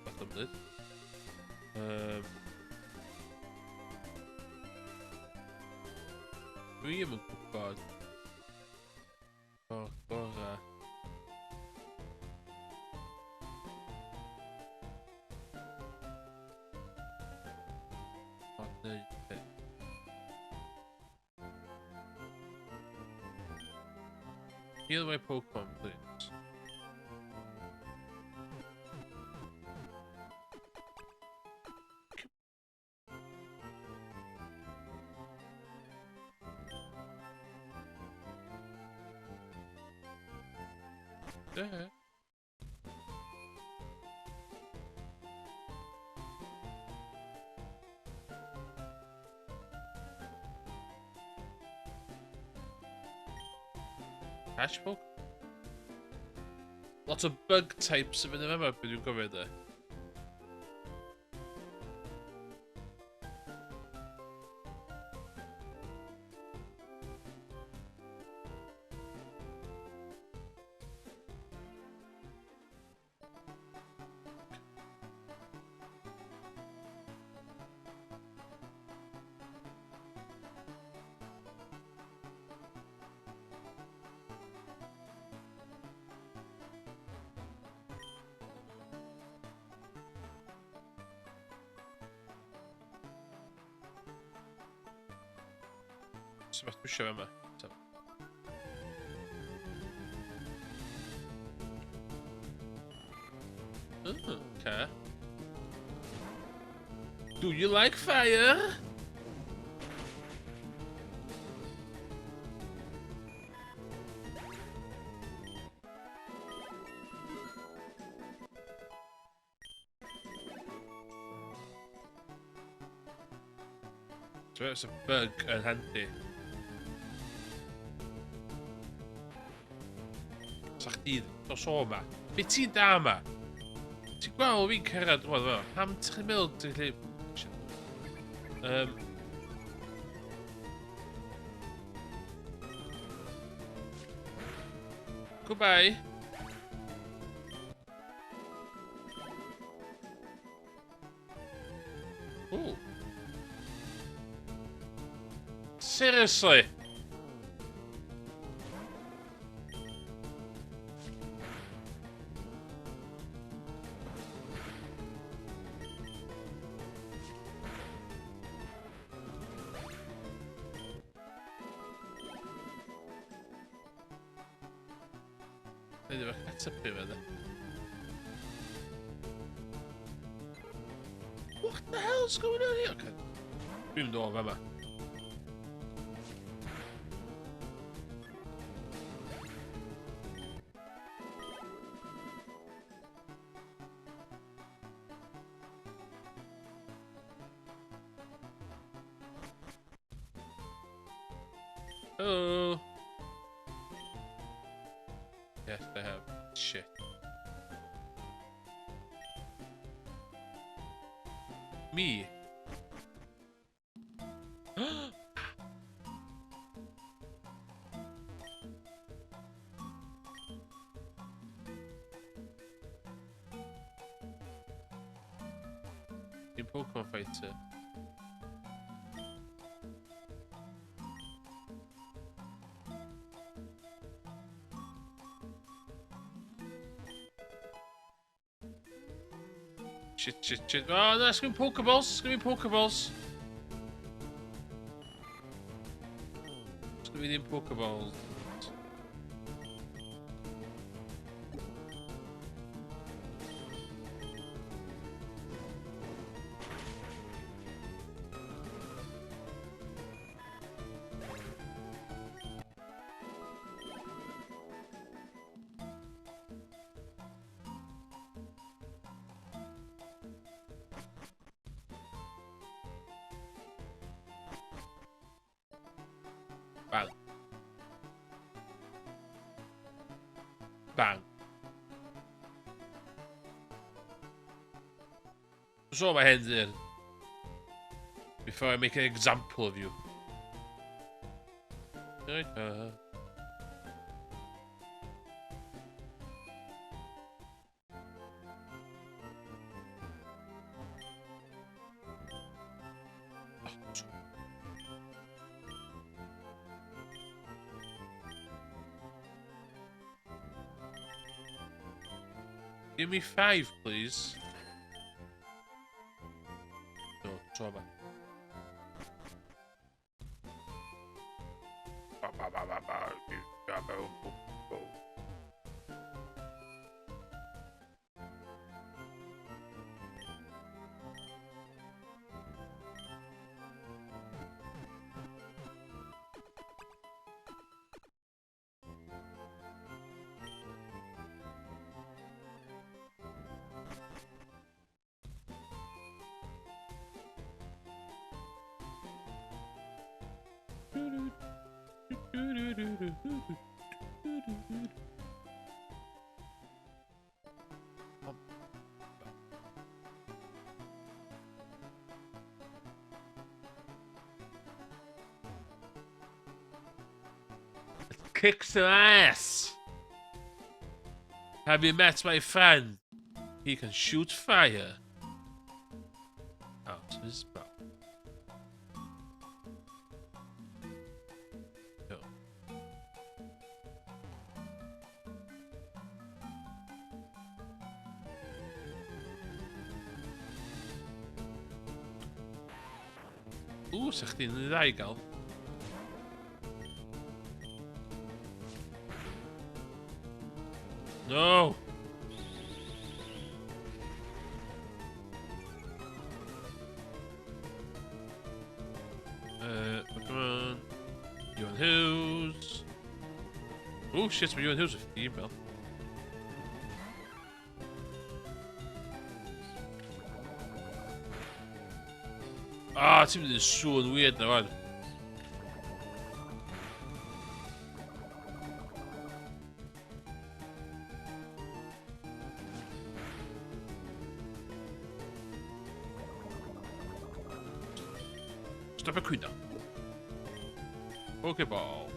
Fath o dwi ddim yn gwybod. O'r gorau. O, neud peth. Heal my Pokemon, please. Yeah. Catch bug? Lot o bug types yn mynd yma, beth dwi'n gofio de. Sut beth dwi eisiau yma? So. Oh, okay. Do you like fire? So it's a bug yn handi. Sa chdi dos o yma. Be ti'n da yma? Ti'n gweld fi'n cyrraedd rwan fel? Pam ti'n meddwl ti'n gallu... Goodbye. Ooh. Seriously? Nid efo caterpillar fe, de. What the hell's going on here? Okay. Dwi'n mynd o fama. Oh. Yes, they have. Shit. Me. Dim Pokemon Fighter. Shit, shit, shit. Oh, no, sgwyn Pokeballs, sgwyn Pokeballs. Sgwyn ddim Pokeballs. Bang. Bang. Just my hands in. Before I make an example of you. Right, Give me five, please. No, trauma. Kick some ass! Have you met my friend? He can shoot fire out of his mouth. No. Ww, sa chdi'n dda i gael. No! Pokemon. Iwan Hughes. Oh shit, mae Iwan Hughes yn female. Ah, ti'n mynd yn sŵn weird na fan. Stop y cwyno. Pokeball.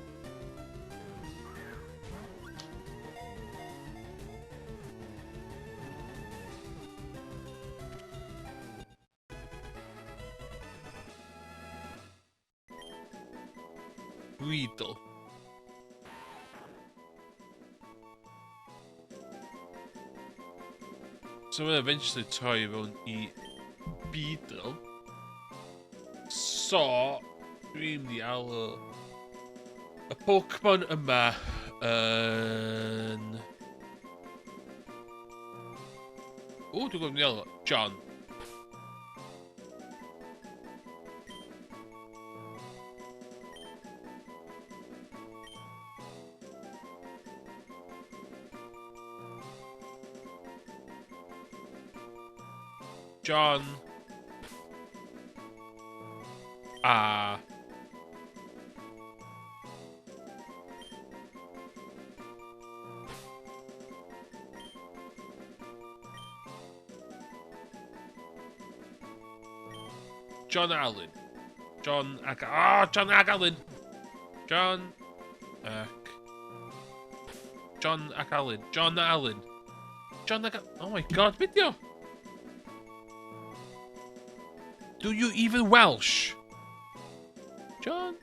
Weedle. So mae'n eventually troi fewn i Beedle. So, dwi'n mynd i alw y Pokemon yma yn... O, dwi'n gwybod mynd i alw. John. John a John Allen. John ag... Oh, John ag Allen! John ac... John ac Allen. John Allen. John ac... Oh my god, beth dio? Do you even Welsh? John?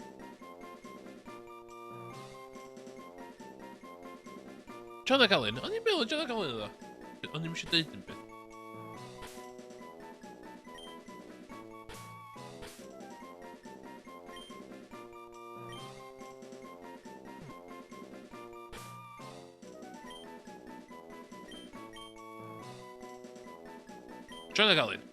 John ac Allen? O'n i'n meddwl John ac Allen oedd o. O'n i'n eisiau deud yn beth. John ac Alun.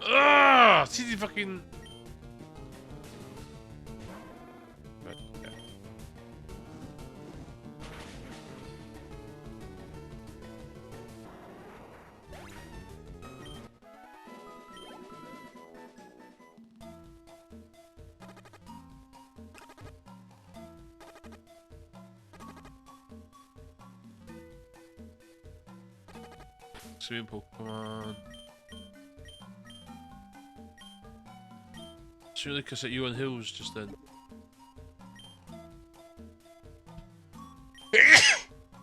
Ah, ti di fucking... Swimming Pokemon. Surely because at Ewan Hills just then.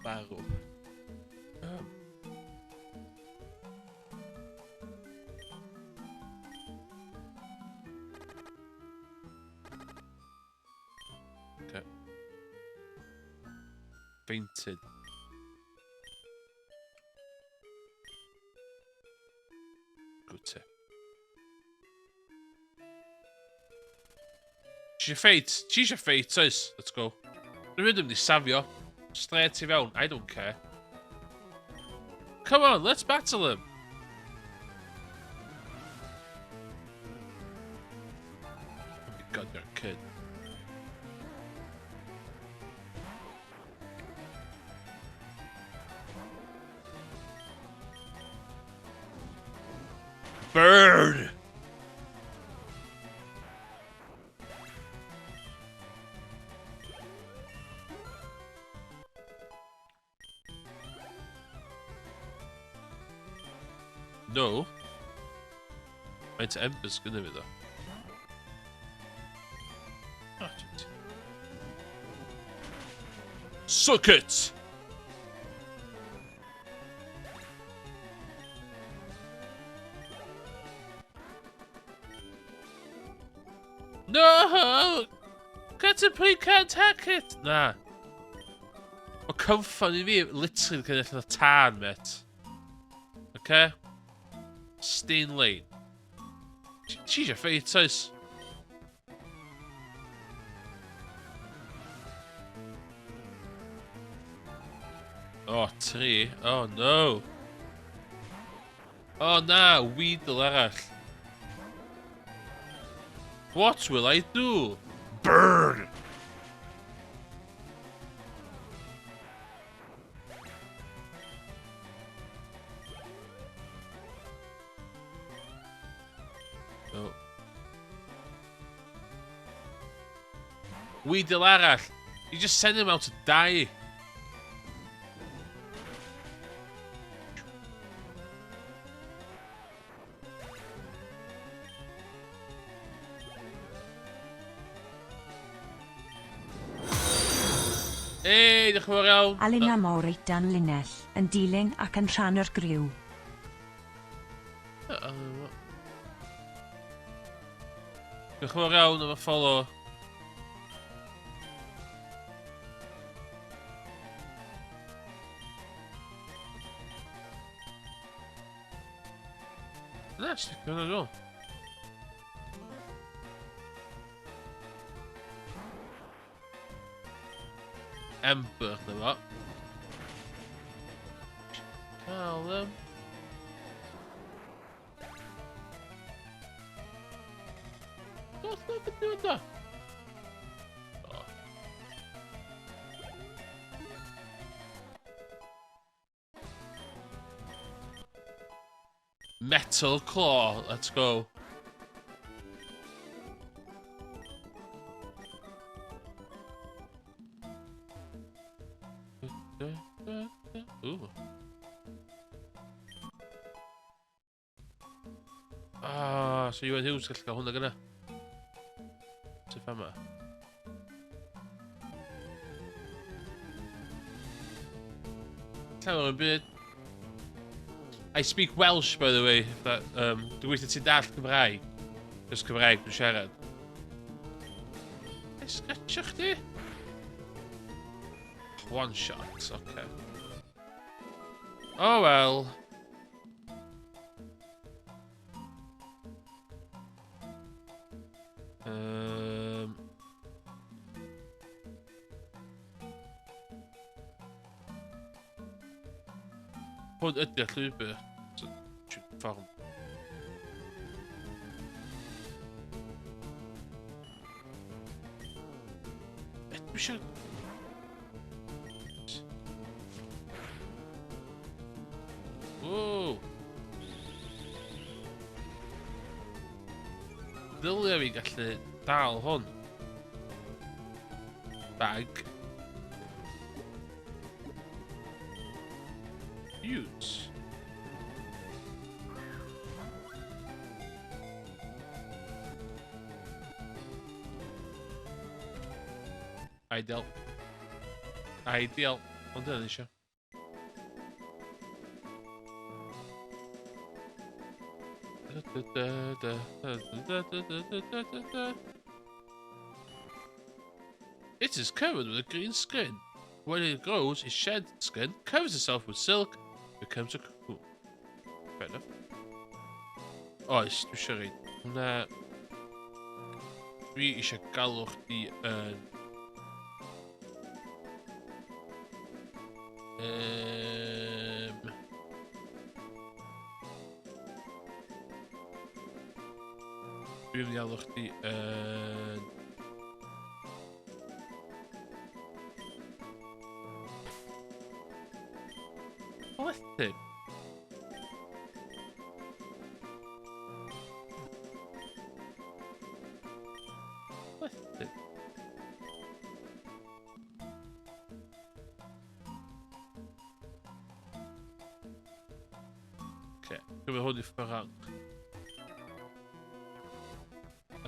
Barw. Okay. Fainted. Good tip. Ti eisiau ffeit? Ti eisiau ffeit, oes? Let's go. Dwi'n mynd i safio. Straight i fewn. I don't care. Come on, let's battle him. Oh my god, you're a kid. Bird! No. Faint o embers gynnu fi ddo? Oh, Suck it! No! Caterpie can't hack it! Na. Mae cymffon i fi literally yn cael allan o tân, mate. Okay? Stay in lane. Ti eisiau ffeit, oes? Oh, tri. Oh, no. Oh, na. Weedle arall. What will I do? Burn! Oh. Weedle arall. You just send him out to die. Ei, diolch yn fawr iawn. Alun a Maury dan linell, yn dilyn ac yn rhan o'r griw. Diolch yn fawr iawn am y follow. Na, sticio hwnna dwi'n Ember na fo. Cael them. Does na beth yw'n da? Metal Claw, let's go. Ooh. Ah, so Iwan Hughes gallu cael hwnna gyna. Sut fama? Llawer yn byd. I speak Welsh, by the way. If that, dwi'n gweithio ti'n dall Cymraeg. Cos Cymraeg dwi'n siarad. Ei, sgretio chdi? One shot, okay. Oh well. Hwn ydy'r llwybr. So, ffordd. Dwi eisiau... Ww! Ddylia fi gallu dal hwn. Bag. Use. Ideal. Ideal. Ond dyna ni eisiau. It is covered with a green skin. When it grows, it sheds skin, covers itself with silk, becomes a cocoon. Fair enough. Oes, dwi eisiau reid. Hwna... Dwi eisiau galw chdi yn... Dwi'n mynd i alw chdi yn... Blethyn. Blethyn. Okay, dwi'n hwn i ffrang.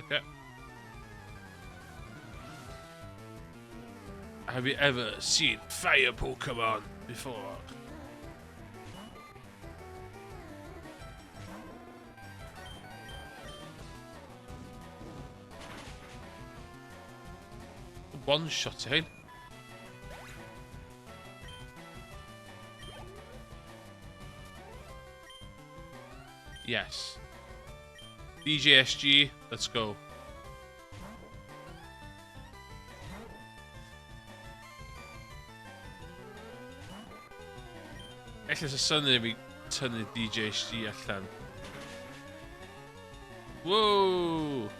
Okay. Have you ever seen fire Pokemon before? One shot hein? Yes. DJSG, let's go. Ella sa syniad i fi tynnu DJSG allan. Whoa!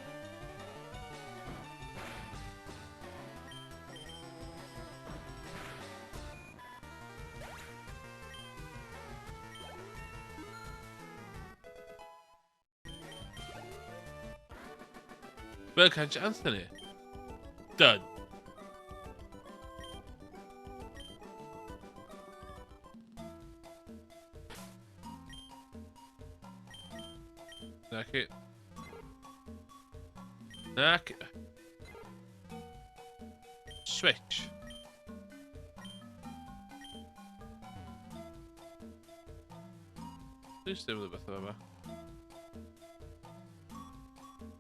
Burkhanch Anthony. Done. Nac i. Nac. Switch. Dwi'n ddim rhywbeth yma.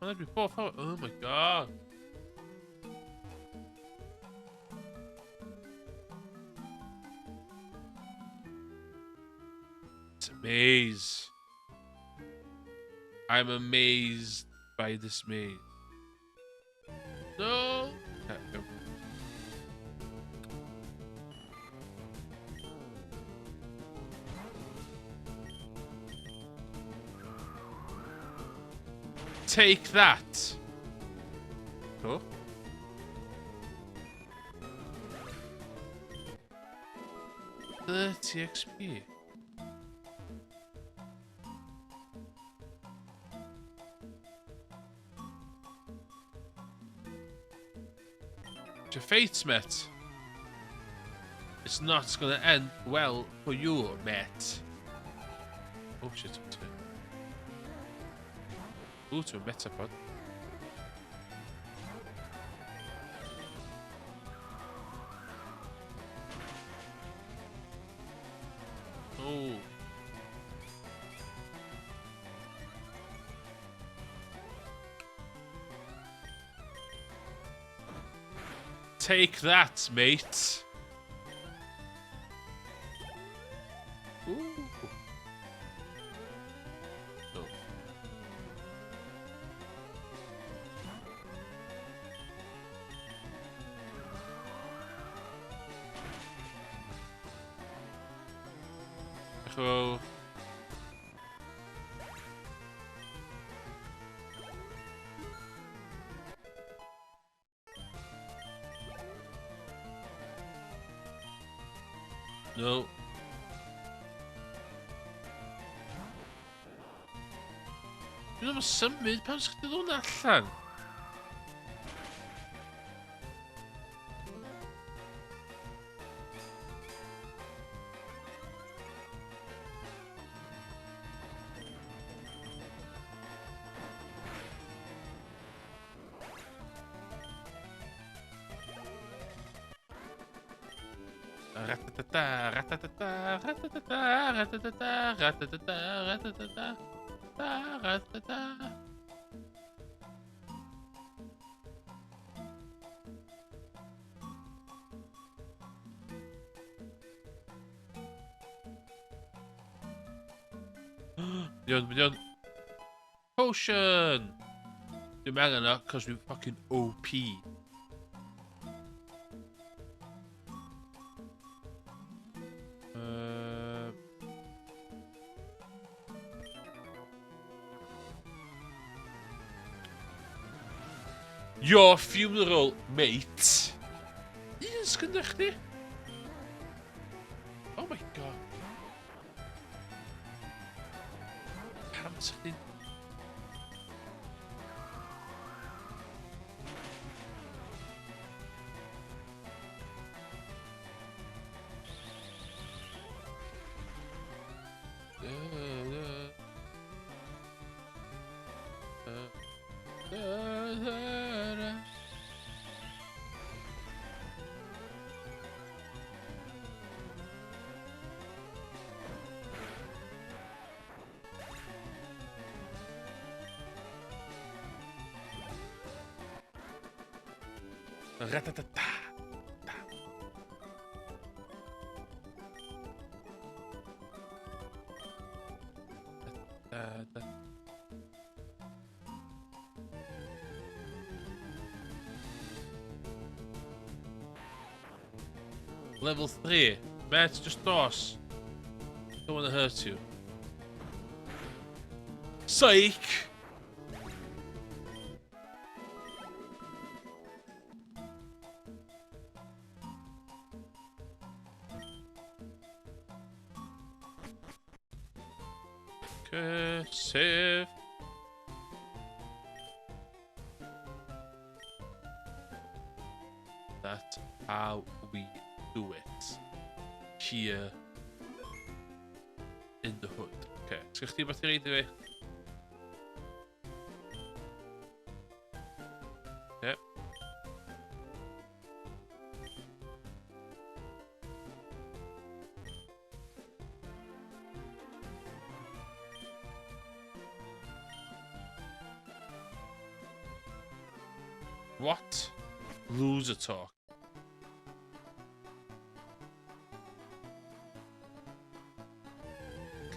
Mae'n edrych bob ffordd. Oh my god. It's a maze. I'm amazed by this maze. No! Take that! Cool. 30 XP. Your fates, mate. It's not going to end well for you, mate. Oh, shit. Ooh, to a metapod. Oh. Take that, mate. Ooh. Oh. Echo. No. Dwi'n ddim yn symud, pam sa'ch chdi ddod allan? Ratatata, ratatata, ratatata, ratatata, ratatata, ratatata, ratatata. Miliwn, miliwn. Potion! Dwi'n angen o, cos dwi'n fucking OP. Your funeral, mate. Un sgynna chdi? Oh my god. Pam sa chdi'n... Ratatata. Ta. Da, da. Level 3. Mate, just dos. Don't want to hurt you. Psych! Okay, save. That's how we do it. Here in the hood. Okay, sgwych chdi beth i reid i fi? Yep. What? Loser talk.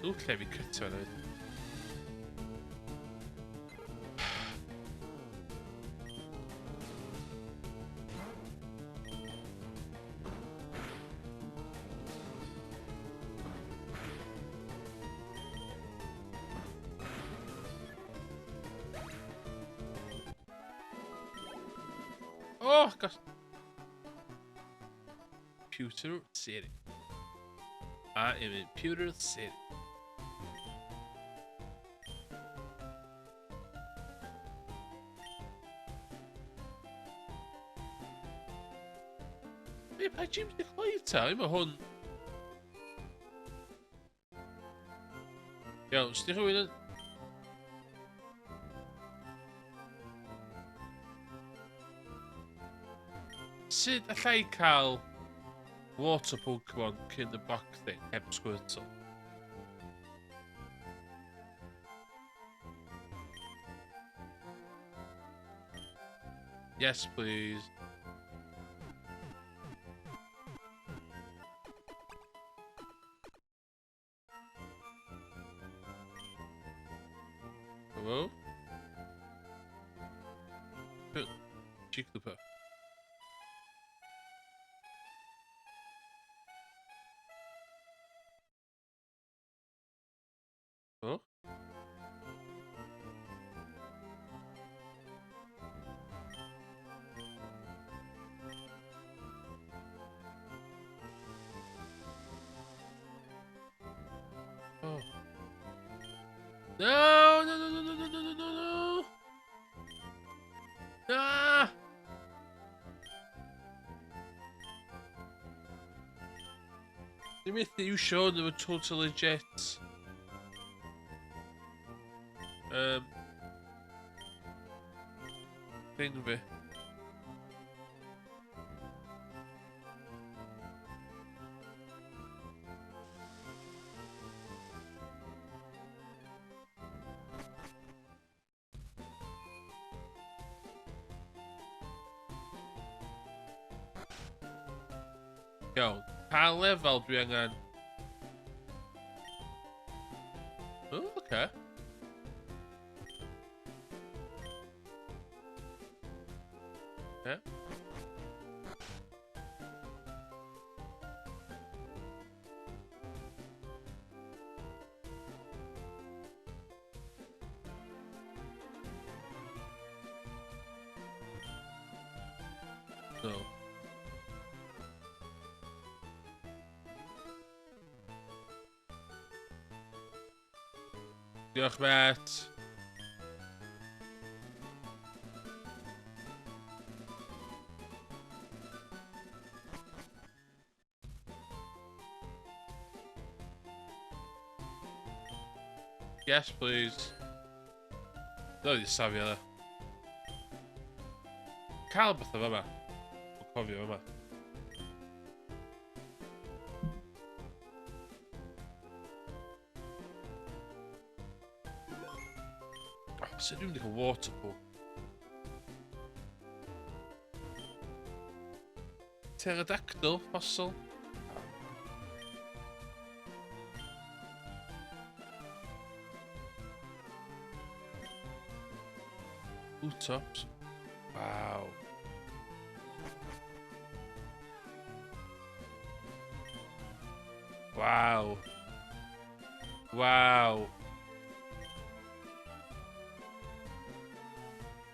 Clwb lle fi cyto yn Oh, gosh. Pewter City. I am in Pewter City. Be, pa James di cloi ta? Mae hwn... Iawn, sdi rhywun yn... Sut allai cael water Pokemon cyn y Brock thing heb Squirtle? Yes, please. Hello? Jigglypuff. Oh? Oh. No, no, no, no, no, no, no, no, no. Ah! Dwi'n methu iwsio hwn efo total legit. Thing fi. Iawn. Pa lefel dwi angen? Oh, okay. Yeah. No. Diolch, Matt. Yes, please. No, di safio dda. Cael bethau fama. O cofio fama. Oh, sut dwi'n mynd i cael water pool? Pterodactyl, fossil. Utops. Wow. Waw. Waw.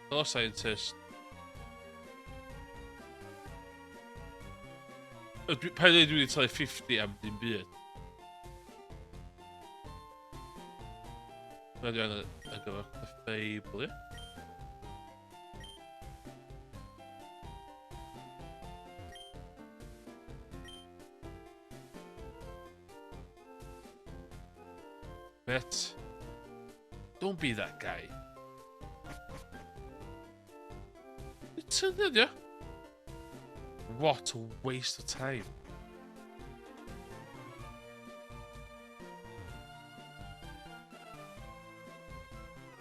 Hello, scientist. Pa dweud dwi wedi talu 50 am dim byd? Na dwi angen ar gyfer Clefable, ie? Bet. Don't be that guy. It's in there, yeah. What a waste of time.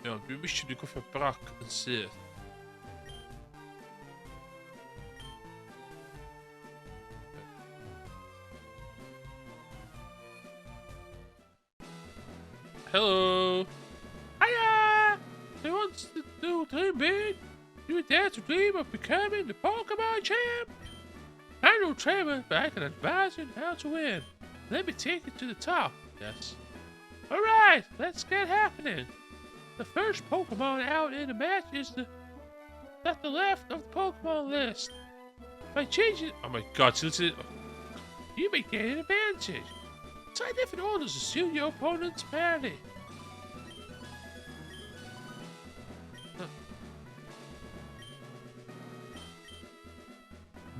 Iawn, dwi'n wisio dwi'n cwffio Brock yn syth. Hello! Hiya! Who wants to do dream big? You dare to dream of becoming the Pokemon champ? I'm no trainer, but I can advise you on how to win. Let me take you to the top. Yes. Alright, let's get happening. The first Pokemon out in the match is the at the left of the Pokemon list. By changing... Oh my god, so you may gain an advantage. Try different orders to suit your opponent's party.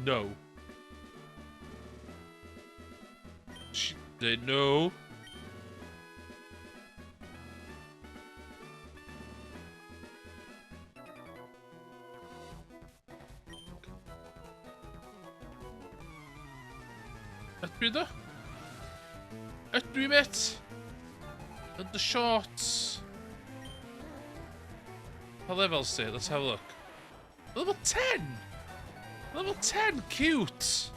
No. They know. Ydw i do? Ydw i, met? Yn the shorts. Pa levels ti? Let's have a look. Level 10! Level 10, cute!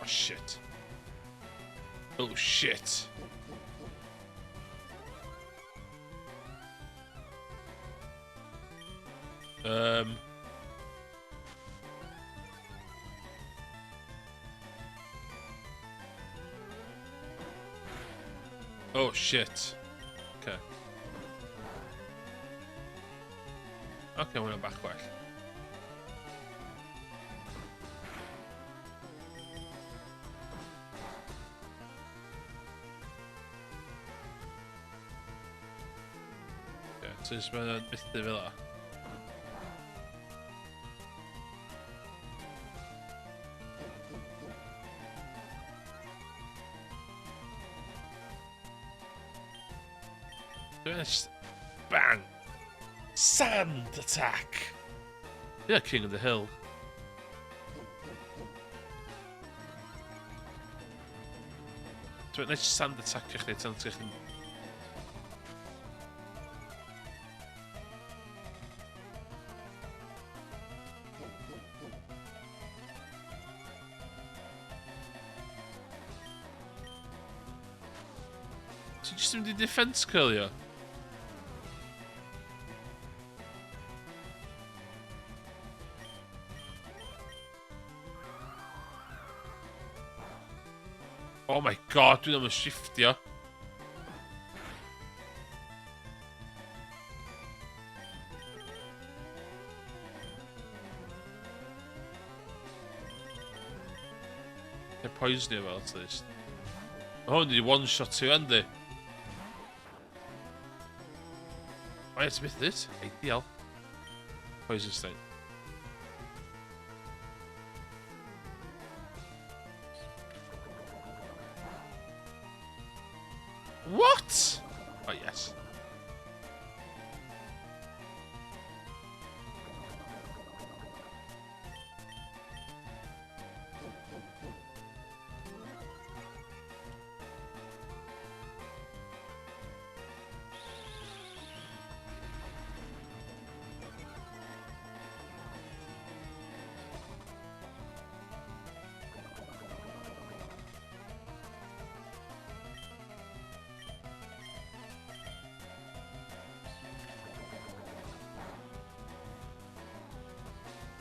Oh shit. Oh shit. Oh shit. Okay. Okay, mae'n bach gwell. Okay, so jyst mae'n methu fel la. Just bang! Sand attack! Yeah, King of the Hill. Dwi'n neud sand attack i chdi tan ti'n Ti jyst yn mynd i defense curlio? Oh my god, dwi ddim yn shiftio. They're poisoning fel at least. Mae hwn wedi one-shot ti, yndi? O ie, ti'n methu it? Ideal. Poison sting. What? Oh, yes.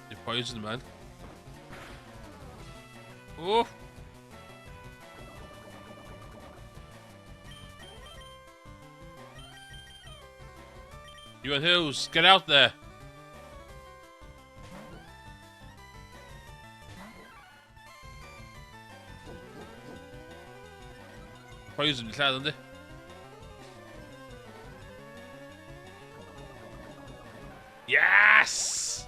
You're poisoned, man. Oh! Iwan Hughes, get out there! Poison di lladd, yndi? Yes!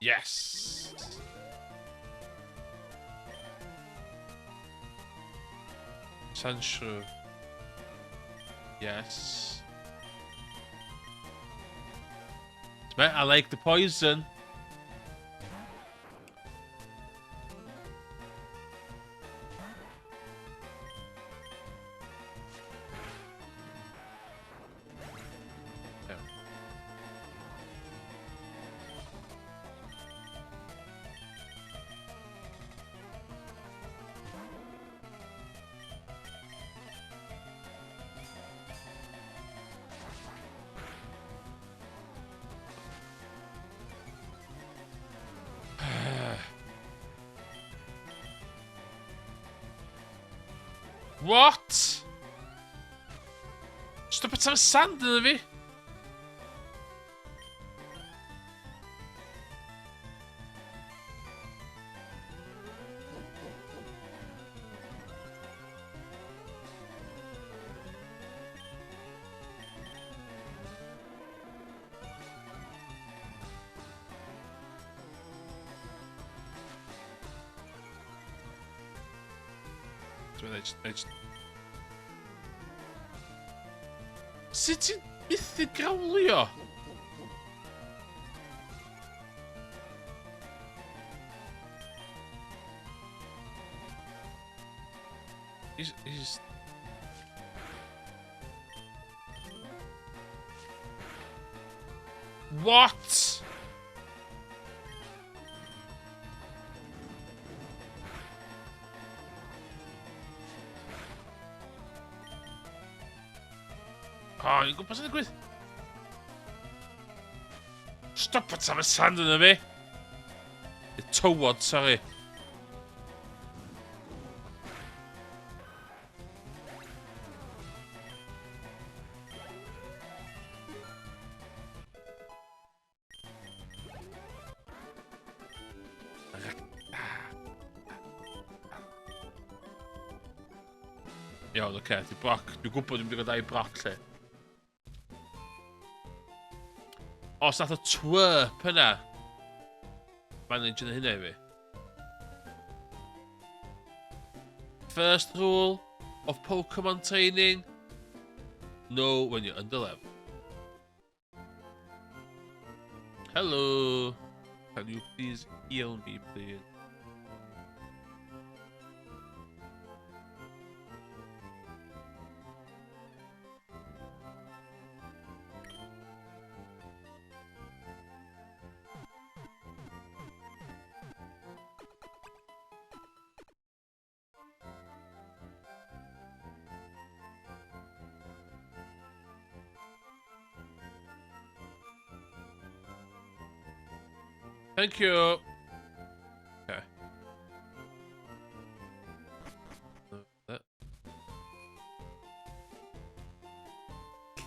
Yes! Sandshrew. Yes. I like the poison. What? Stop it am sand yna fi! Sut ti'n methu grawlio? He's... What? O, oh, i'n gwybod sy'n digwydd. Stop it am y sand yna fi. Y tywod, sorry. Iawn, oce, okay, di broc. Dwi'n gwybod dwi'n mynd i gael dau broc lle. Os nath o twerp yna, mae'n neud hynna i fi. First rule of Pokemon training, know when you're under level. Hello. Can you please heal me, please? Thank you. Okay.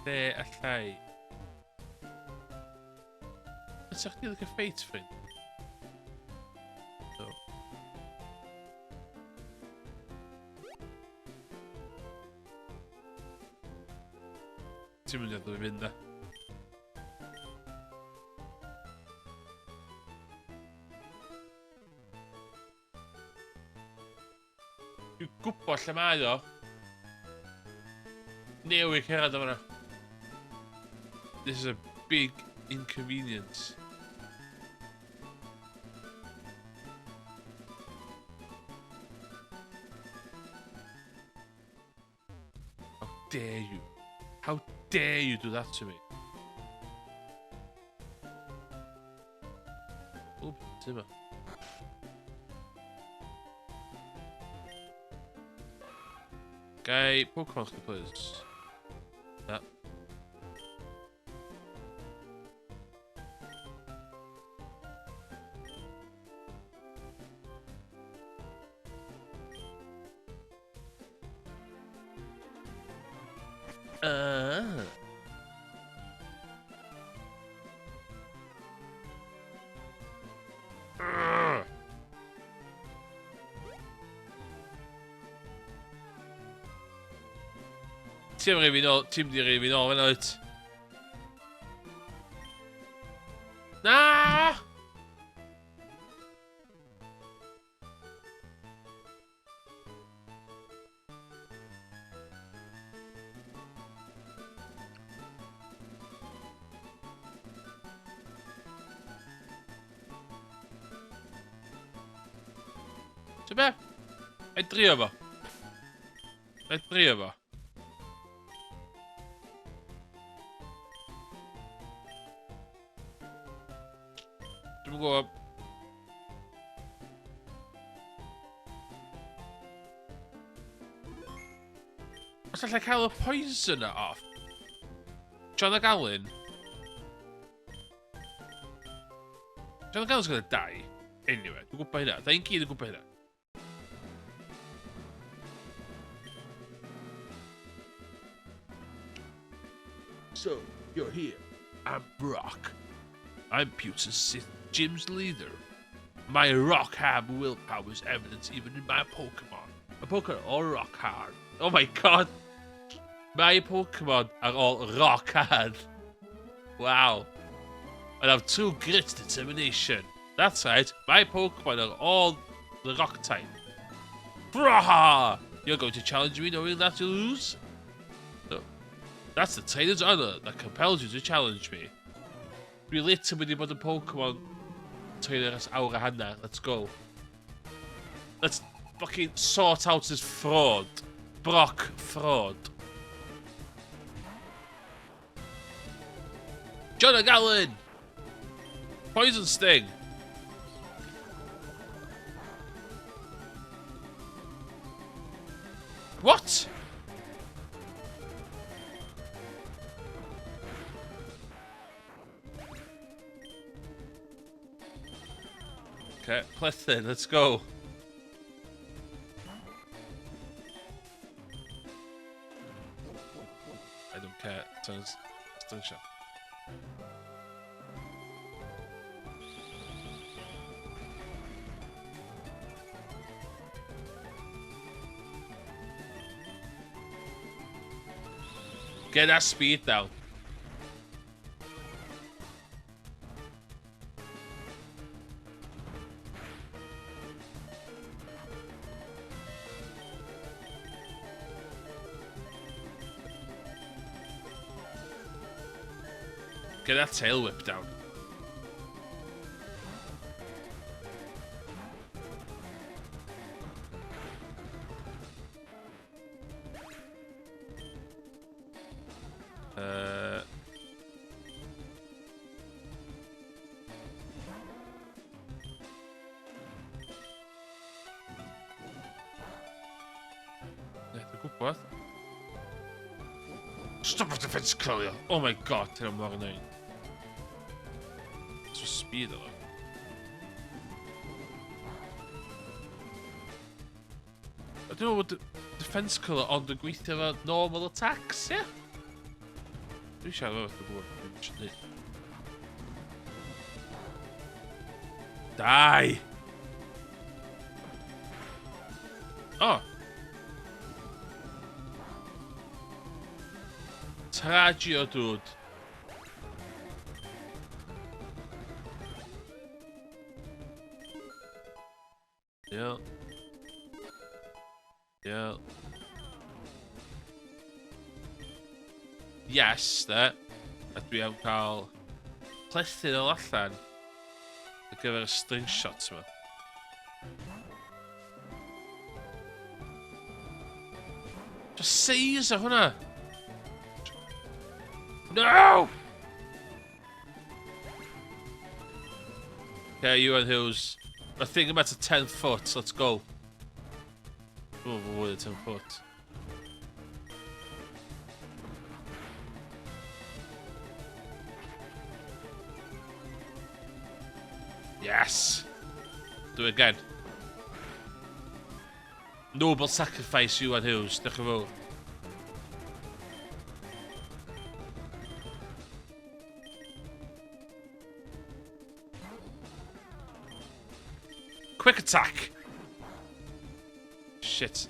Lle allai... Ydych chdi like a fate friend? No. Ti'n mynd i adael fi fynd da. Dwi'n gwybod lle mae o. Newydd cerdded o fanna. This is a big inconvenience. How dare you? How dare you do that to me? O, beth yma? Gai Pokemon chdi, please? Na. Ti'n rhaid fi nôl, ti'n mynd i rhaid fi nôl fan wyt? Na! Ti'n be? Ei drio fo. Ei drio fo. Dwi'n gwybod. Os allai cael y poison off. John ag Alun. John ag Alun's gonna die. Anyway, dwi'n gwybod hynna. Da ni'n gyd yn gwybod hynna. So, you're here. I'm Brock. I'm Pewter Sith Gym's leader. My rock hard willpower is evident even in my Pokemon. My Pokemon are all rock hard. Oh my god! My Pokemon are all rock hard. Wow. And have true grit determination. That's right, my Pokemon are all the rock type. Braha! You're going to challenge me knowing that you lose? No. That's the trainer's honor that compels you to challenge me. Dwi literally wedi bod yn Pokemon trainer ers awr a hanner. Let's go. Let's fucking sort out this fraud. Brock fraud. John Gallen! Poison Sting! What? Okay, Plethin, let's go. I don't care. Turns, stun shot. Get that speed down. Get that tail whip down. Ne, dwi'n gwybod. Stop of defense curlio! Oh my god, hynna mor annoying. So speed o. I don't know what defense colour ond yn gweithio efo normal attacks, ie? Yeah? Dwi'n siarad efo fath o gwybod beth dwi'n gwneud. Die! Oh! Tragio, dude. Yeah. Yeah. Yes, de. A dwi am cael plethu nhw allan ar gyfer y string shots yma. Just seis o hwnna! No! Okay, Iwan Hughes. I think about a 10 foot. Let's go. Oh, fwy o 10 foot. Yes! Do it again. Noble sacrifice, Iwan Hughes. Diolch yn fawr. Quick attack! Shit.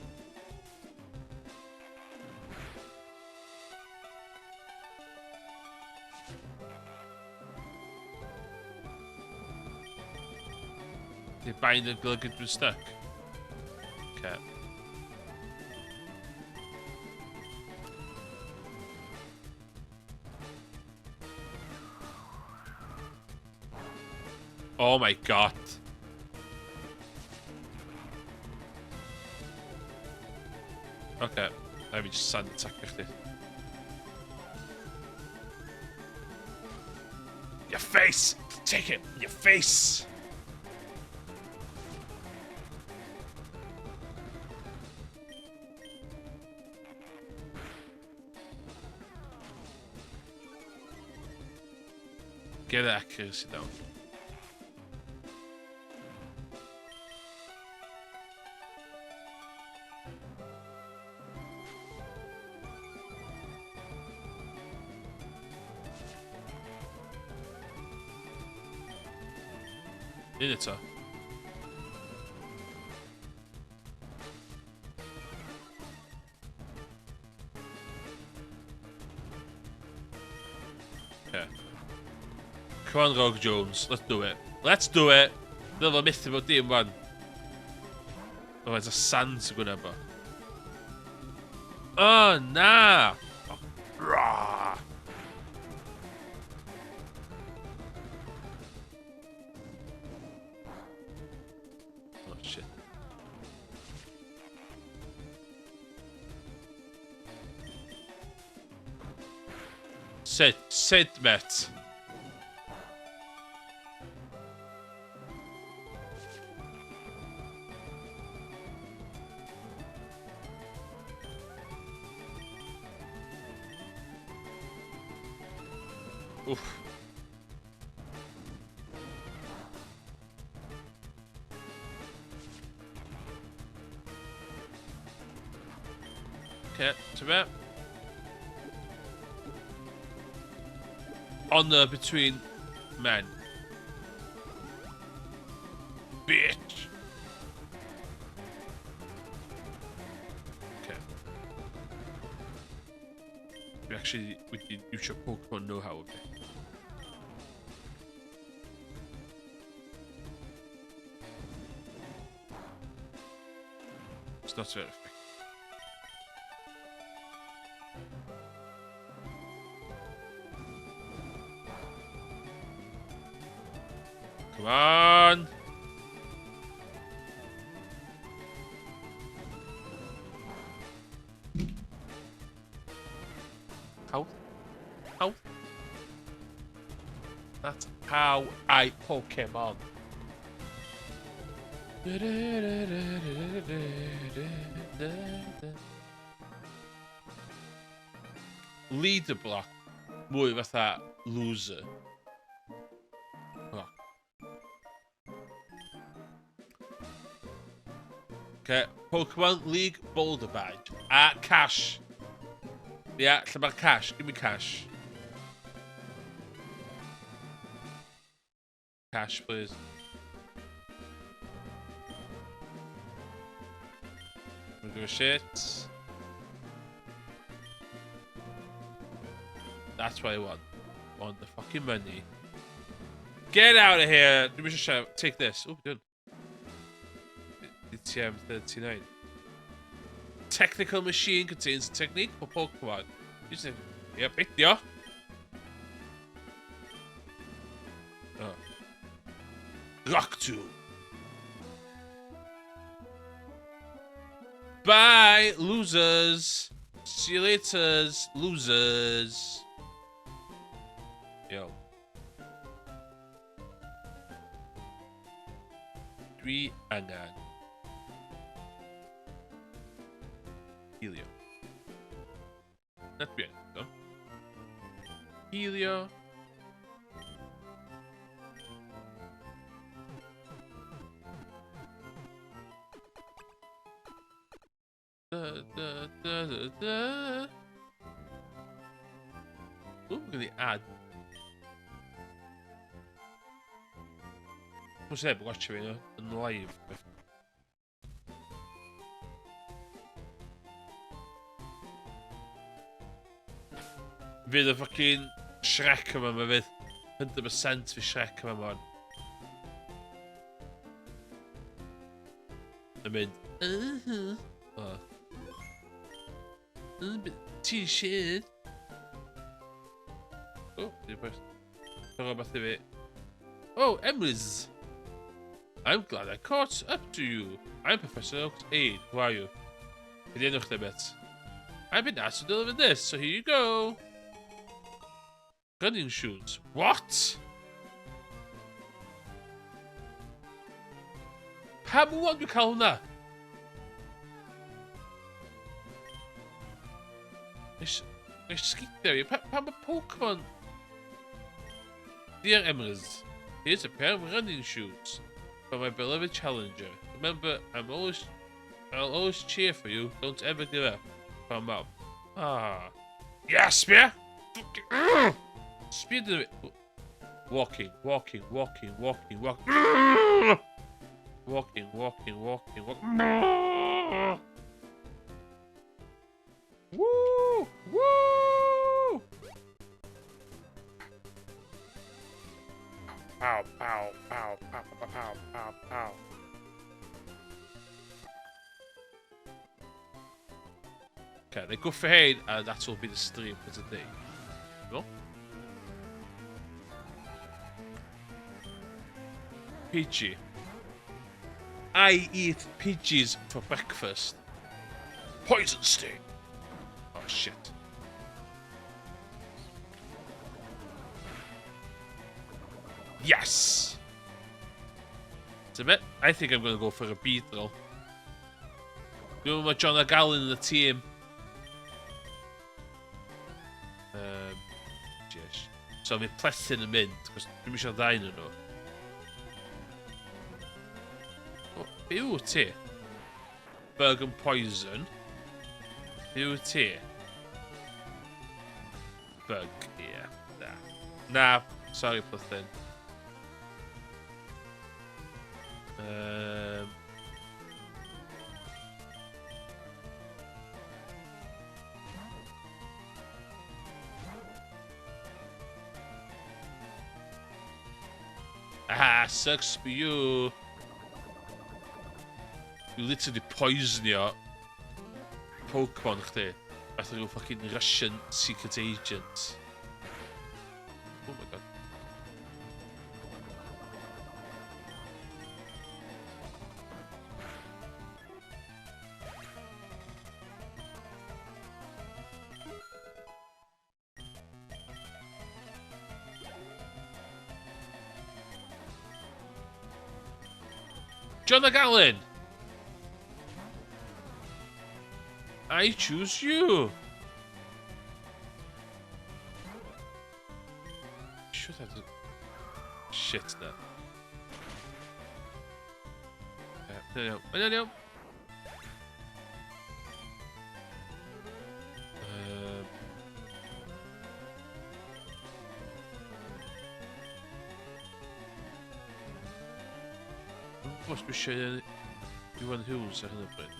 They bind and glug it stuck. Okay. Oh my god. Okay, let me just sand attack chdi. Your face! Take it! Your face! Get that accuracy down. Un eto. Okay. Come on, Rogue Jones. Let's do it. Let's do it! Dyla fo methu bod dim wan. O, faint o sand sy'n gwneud bo. O, na! Oh, rah! Oh, shit. Sut, sut, met? Uff. Okay, to be. Honor between men. Bitch! Okay. We actually wedi iwsio Pokemon know-how a bit. It's not very effective. Come on! How? How? That's how I Pokemon. Leader block. Mwy fatha loser. Oh. Okay, Pokemon League Boulder Badge. A cash. Yeah, lle mae'r cash? Give me cash. Cash, please. Don't give a shit. That's what I want. I want the fucking money. Get out of here! Dwi'n eisiau siarad. Take this. Oh, done. DTM 39. Technical machine contains a technique for Pokemon. Using... Yep, beidio. Oh. Rock Tomb. Bye, losers. See you later, losers. Yo. Dwi angen Helio. Na dwi angen, do. Helio. Da, da, da, da, da. Ww, mae gen i ad. Mwyn sy'n neb yn watch fi yn live. Fydd y fucking Shrek yma, mae fydd 100% fi Shrek yma mon. Yn mynd, uh-huh. Oh. Ti'n shit. Oh, di beth. Rhywbeth i fi. Oh, Emrys! I'm glad I caught up to you. I'm Professor Oak's aide. Who are you? Be di enw chdi, bet? I've been asked to deliver this, so here you go. Running shoes. What? Pam wwan dwi'n cael hwnna? Nes, nes sgidiau fi. Pa, pam mae Pokemon... Dear Emrys, here's a pair of running shoes for my beloved challenger. Remember, I'm always, I'll always cheer for you. Don't ever give up. From mum. Ah. Yes, sbia! Sbia dyn fi. Walking, walking, walking, walking, walking. Walking, walking, walking, walking. Woo! Woo! Pow, pow, pow, pow, pow, pow, pow, pow. Okay, they go for hein, and that will be the stream for today. No? Pidgey. I eat pidgeys for breakfast. Poison sting! Oh shit. Yes! It's a bit. I think I'm going to go for a Beedrill. Dwi'n meddwl mae John O'Gallon yn y tîm. Um, yes. So mae Plethyn yn mynd, cos dwi'n eisiau ddau yn nhw. O, be wyt ti? Bug and Poison. Be wyt ti? Bug, ie. Yeah. Na. Na, sorry Plethyn. Ah, sucks for you. You literally poisonio Pokemon chdi. Fath o ryw fucking Russian secret agent. Oh my god. John O'Gallon! I choose you! Should have... Shit, na. No, no, no, no. Os dwi eisiau Iwan Hughes ar hyn o bryd.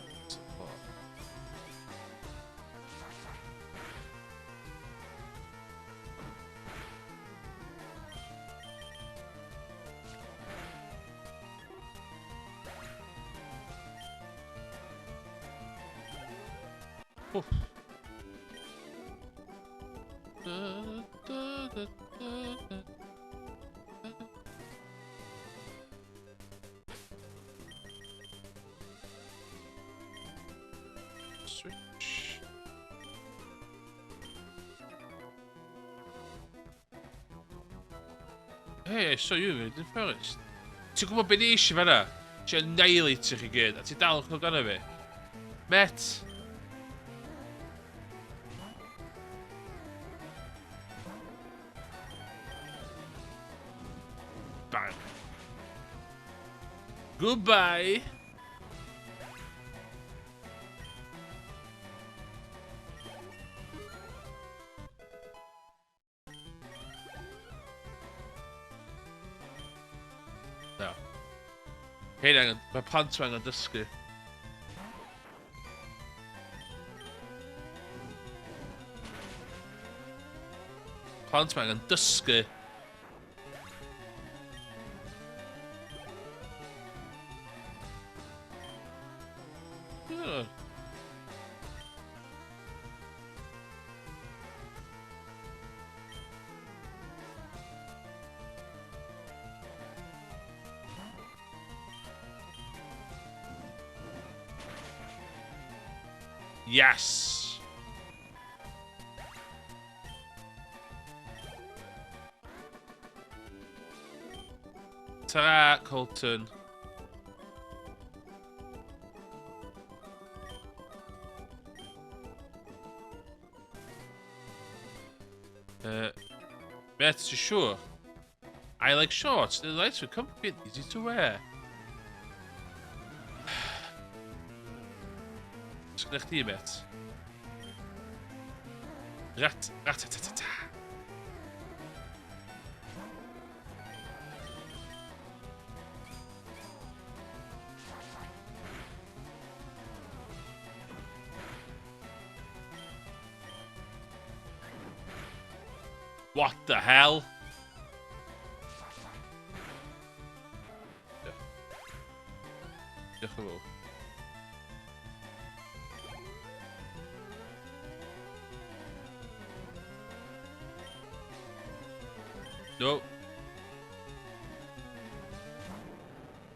Oh. Da, da, da, da, da. Switch. Hey, I saw you in the forest. Ti'n gwybod beth ni eisiau fanna? Ti annihilate chi gyd, a ti dal yn chwilio amdano fi. Met! Bang. Goodbye! Na. Hyn angen, mae plant angen dysgu. Plant mae angen dysgu. Yes! Ta-ra, Colton. Met, ti'n siŵr? I like shorts. They're light and comfy and easy to wear. Sgynna chdi, met? Rat, rat, rat, rat, rat. What the hell? Diolch yn fawr. No.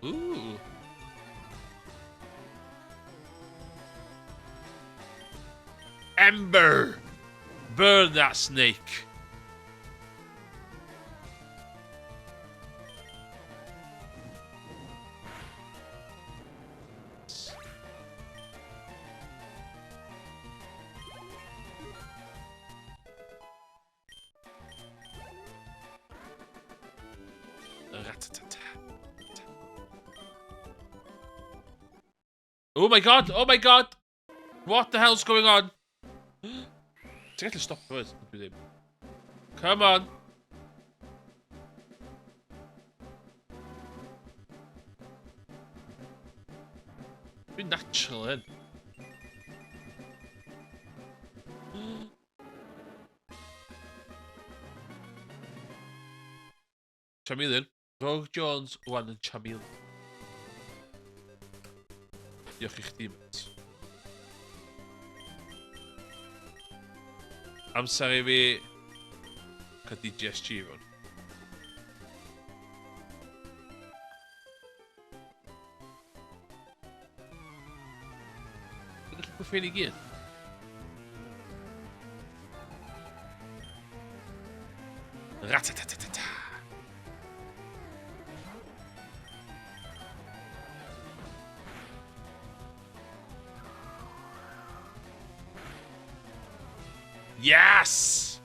Ooh. Ember! Burn that snake! Oh my god! Oh my god! What the hell's going on? Ti'n gallu stopio fo? Dwi ddim. Come on! Dwi'n natural hyn. Chameleon. Rogue Jones, wan yn Chameleon. Diolch i chdi, mate. Amser i fi cael DGSG fewn. Dwi'n gallu pwffio i gyd. Ratatatata. Yes!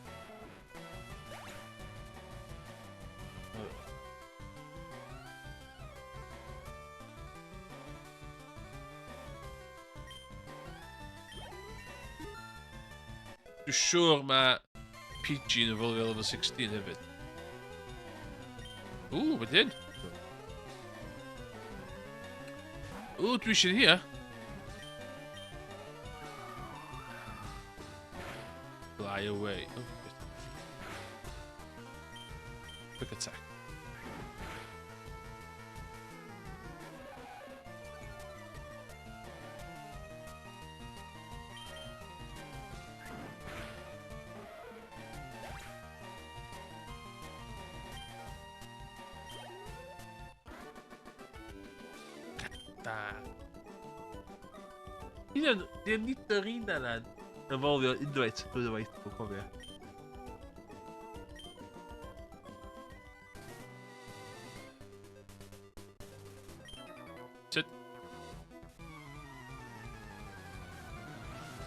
Dwi'n siŵr mae PG yn efolio level 16 hefyd. Ww, beth hyn? Ww, dwi eisiau hi, Fly away. Oh, Quick attack. Da. Di'n nid yr un yna'n efolio unwaith, dwywaith, dwi'n cofio. Sut?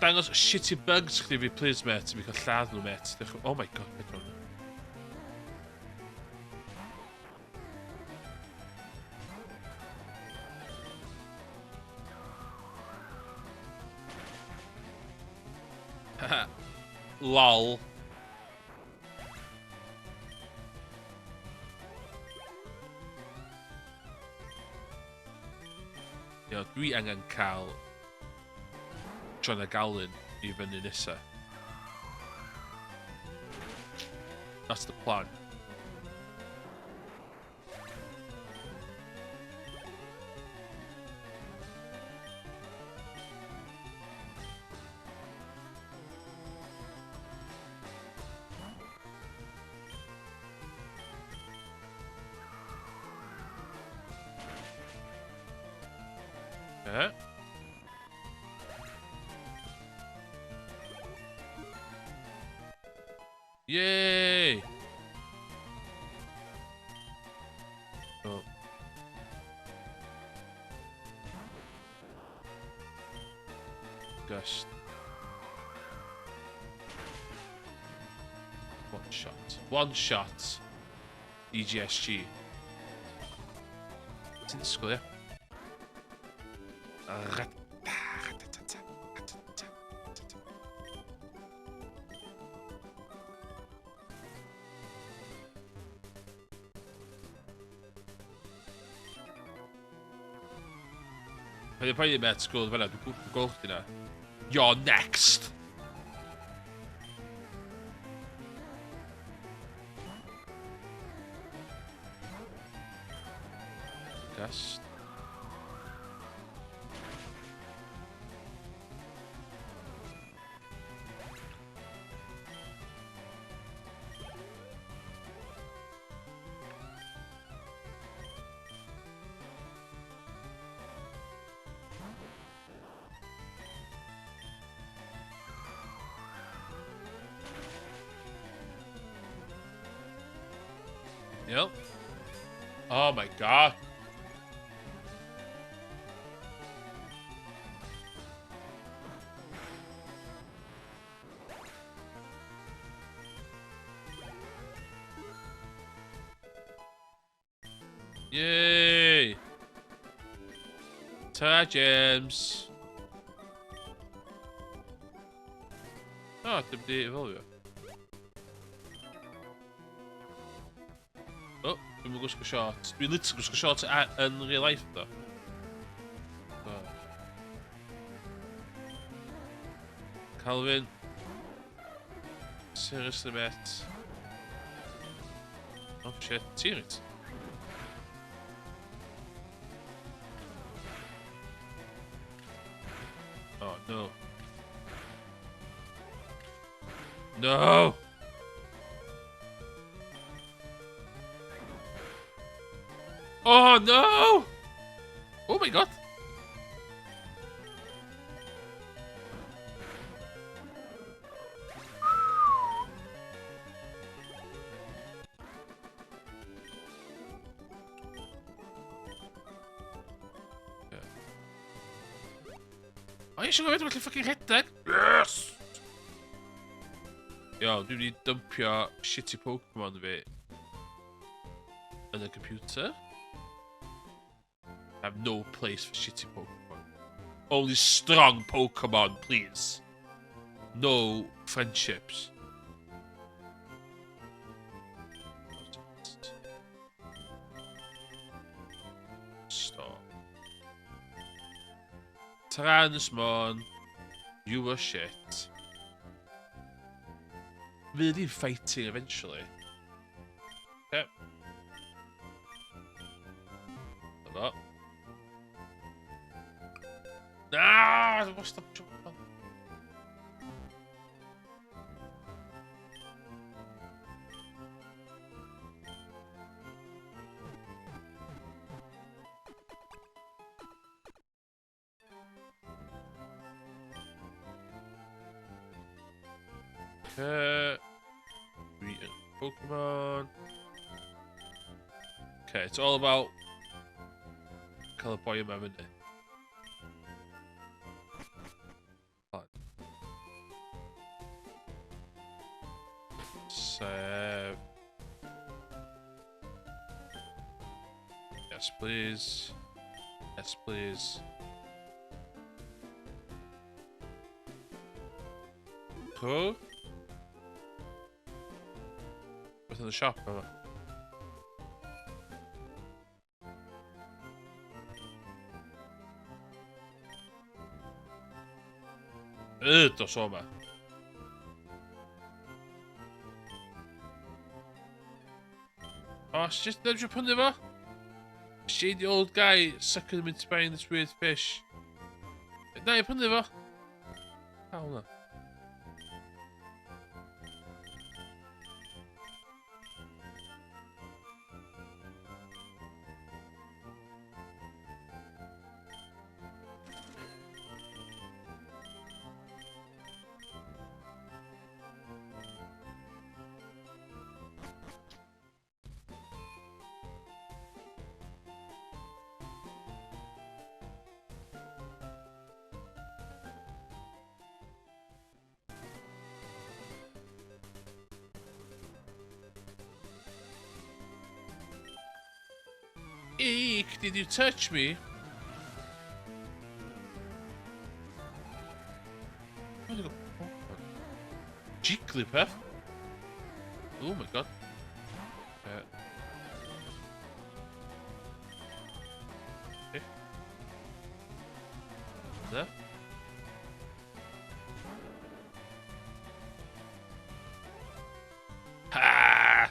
Dangos shitty bugs chdi fi, please, mate. Mi cael lladd nhw, mate. Diolch... Oh my god, beth o'n... LOL. Ie, dwi angen cael John a Gallen i fyny nesa. That's the plan. Okay. Yay! Oh. Gust. One shot. One shot. EGSG. Ti'n disgwyl, ie? Paid poeni met, sgwl fan'na, dwi'n gweld chdi na. You're next! Gust. Yep. Oh my god. Yay! Ta, James! O, oh, dim di evolvio. O, oh, dwi'n mynd gwisgo shorts. Dwi'n literally gwisgo shorts yn real life, do. Oh. Calvin. Seriously, mate. Oh shit, ti'n reit. Oh no. No! Oh no! Oh my god! O, eisiau gwybod felly ffucking rhedeg? Yes! Yo, dwi wedi dumpio shitty Pokemon fi yn y computer. I have no place for shitty Pokemon. Only strong Pokemon, please. No friendships. Stop. Transmon, you were shit. Fydd hi'n fighting eventually. Okay. Dyna. Na! Dwi'n wastad jump. Okay. We Pokemon. Okay, it's all about cael y boi yma fyny. Sef... Yes, please. Yes, please. Cool. Beth yn y siop yma? Dos o yma. Oh, it's just ddim eisiau prynu fo. Shady old guy sucking him into buying this weird fish. Na, i prynu fo. Pa hwnna? Eek, did you touch me? Jigglypuff? Oh my god. Okay. There. Ha!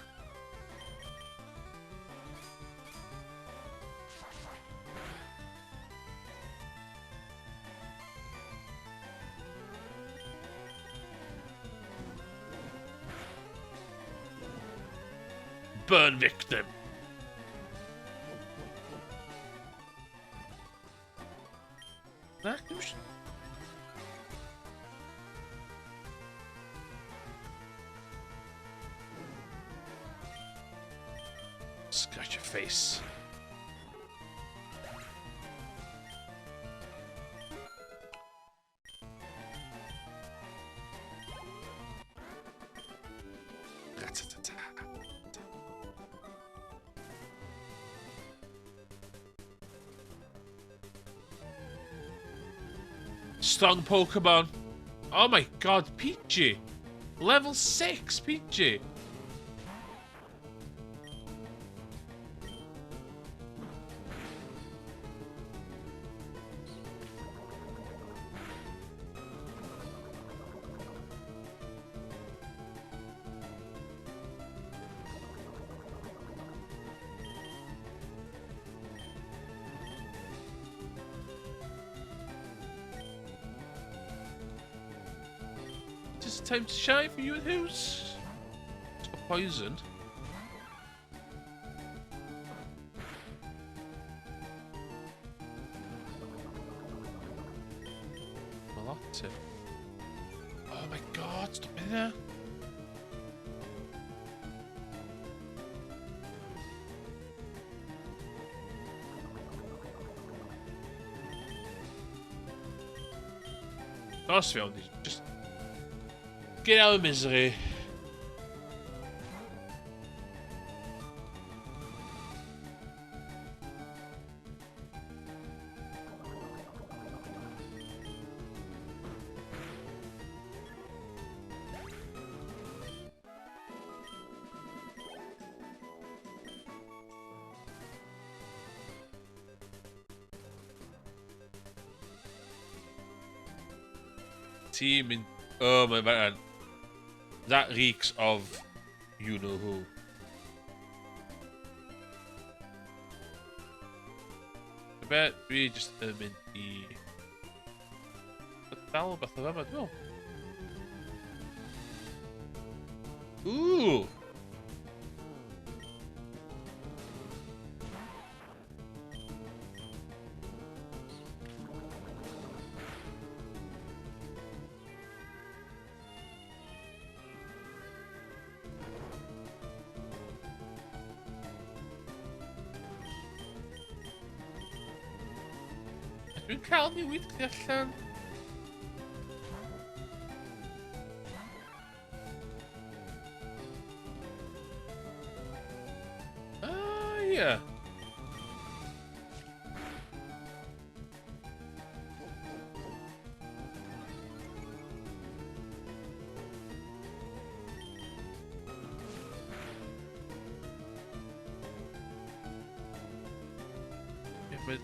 Burn victim. Na, ddim eisiau... Scratch your face. Ra-ta-ta-ta. Strong Pokemon. Oh my god, Peachy. Level 6 Peachy. Just time to shine for you and who's? It's got poisoned. Melotip. Oh my god, stop in there. Dos fewn, just get out of misery. Ti'n mynd... Oh my man. That reeks of you know who. Be, dwi jyst yn mynd i... Dal rhywbeth o fama, dwi'n meddwl. Ooh! Dwi'n cael newid chdi allan. Ah, ie. Ie, mae...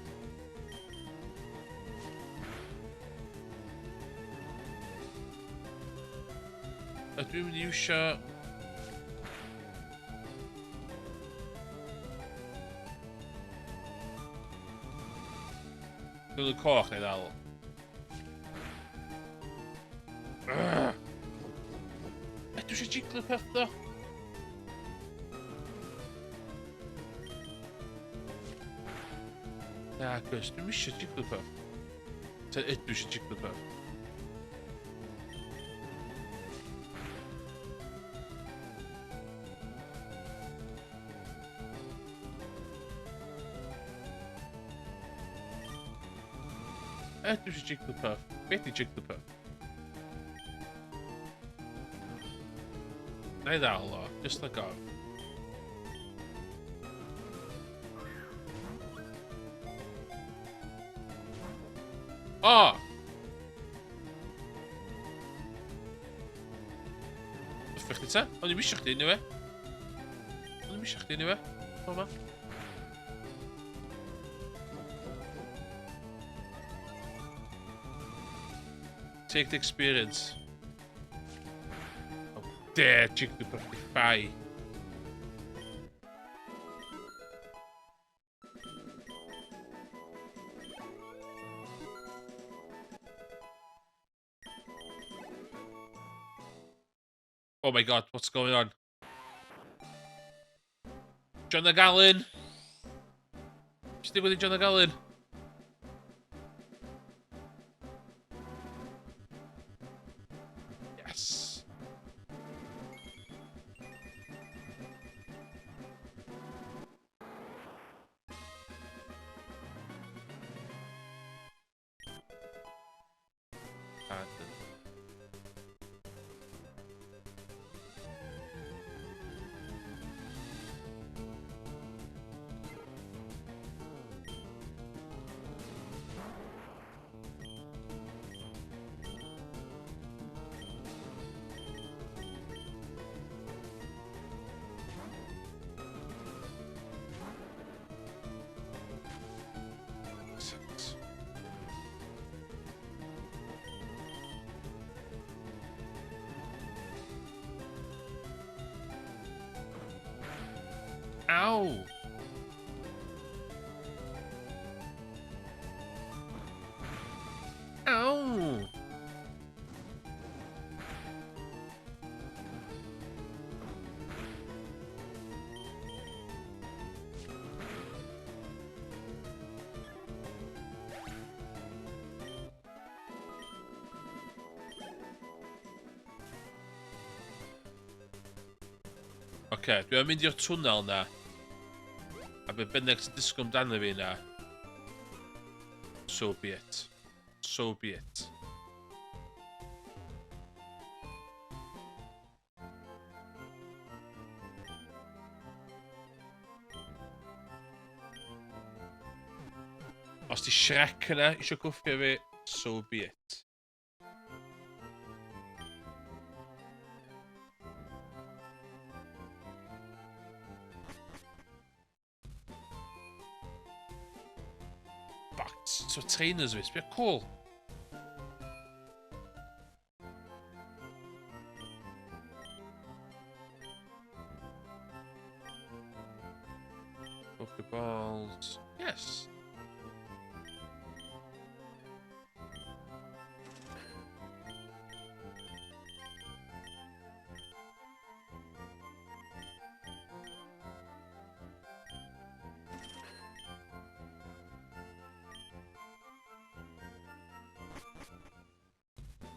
Ydw i'n mynd i iwsio... Dwi'n coch neu ddal. Ydw eisiau Jigglypuff ddo? Na, gwrs, dwi'n eisiau Jigglypuff. Ta ydw eisiau Jigglypuff. Ydw eisiau Jigglypuff. Be di Jigglypuff? Na i ddal o, just like off. O! Yffych chdi ta? O'n i'm isio chdi, anyway. O'n i'm isio chdi, anyway. O ma. Take the experience. Oh, dare Jigglypuff defy. Oh my god, what's going on? John the Gallon! Beth digwydd i John the Gallon? Yes! Six. Ow! Ow! Oce, okay, dwi'n mynd i'r twnnel na. A be bynnag sy'n disgwyl amdano fi na. So be it. So be it. Os di Shrek yna eisiau cwffio fi, so be it. Fuck, so trainers fi, sbio cool. Pokeballs. Yes.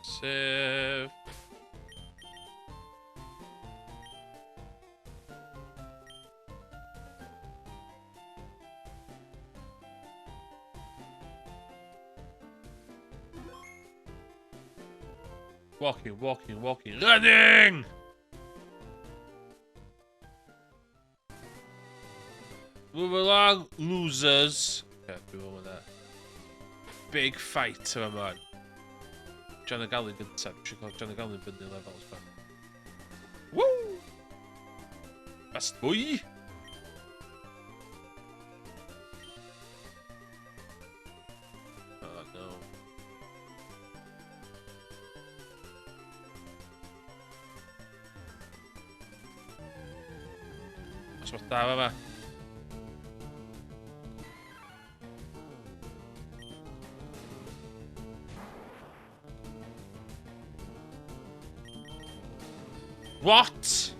Sef... Walking, walking, walking, running! Move along, losers. Okay, dwi'n meddwl that. Big fight yma man. John y Galyn gyntaf. Dwi'n cael John y Galyn fyny levels man. Woo! Fast boy! Oh no. Os da fa. What?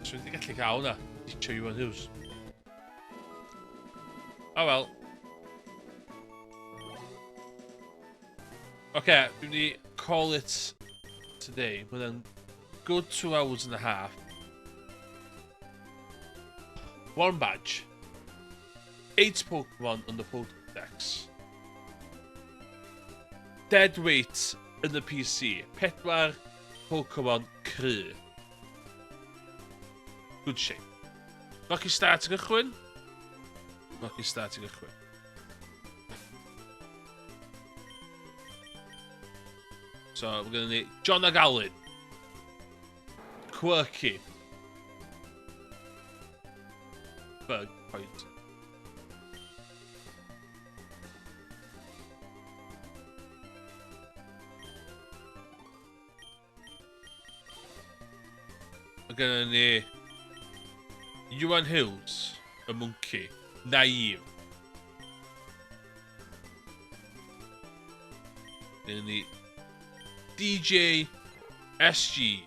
Swn i wedi gallu cael hwnna. Ditio Iwan Hughes. Oh well. Oce, okay, dwi'n mynd i call it today. Mae hwnna'n good 2 hours and a half. One badge. Eight Pokemon on the Pokédex. Dead weight yn y PC. Pedwar Pokemon cry. Good shape. Rocky start i gychwyn. Rocky start i gychwyn. So, we're going to need John ag Alun. Quirky. Bug point. Mae gennym ni Iwan Hughes, y monkey, naive. Gennym ni DJ SG,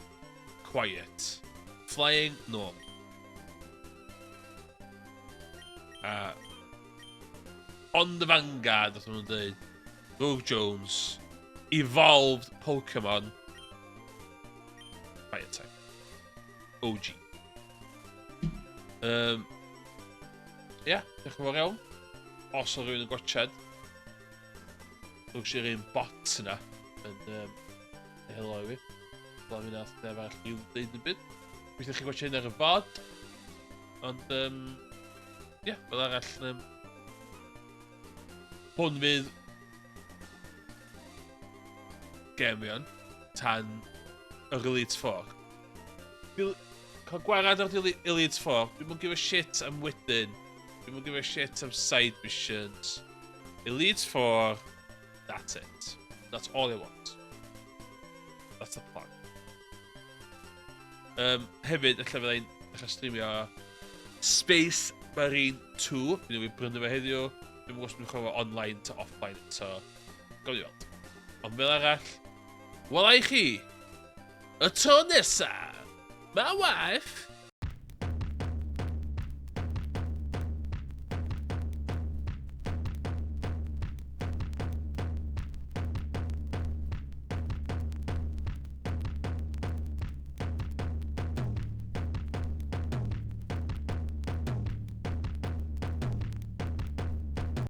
quiet. Flying Norm. A on the Vanguard, oedd nhw'n dweud, Rogue Jones, Evolved Pokemon, Fire type. OG. Ia, yeah, diolch yn fawr iawn. Os oedd rhywun yn gwatchad, Lwcs i'r un bot yna yn helo i fi. Blaen mi nath neb arall i'w dweud yn byd. Weithio chi gwatchad hyn ar y VOD. Ond, ie, yeah, fel arall, hwn fydd gem fi on tan yr Elite Four. Cael gwarad o'r Elite Four, dwi'n mwyn give a shit am wedyn. Dwi'n mwyn give a shit am side missions. Elite Four, that's it. That's all I want. That's the plan. Hefyd, ella fyddai'n dechrau streamio Space Marine 2. Dwi'n newydd brynu fe heddiw. Dwi'n gwybod os dwi'n chwarae online to offline eto. Gawn ni weld. Ond fel arall, wela i chi y tro nesa. Mae waith.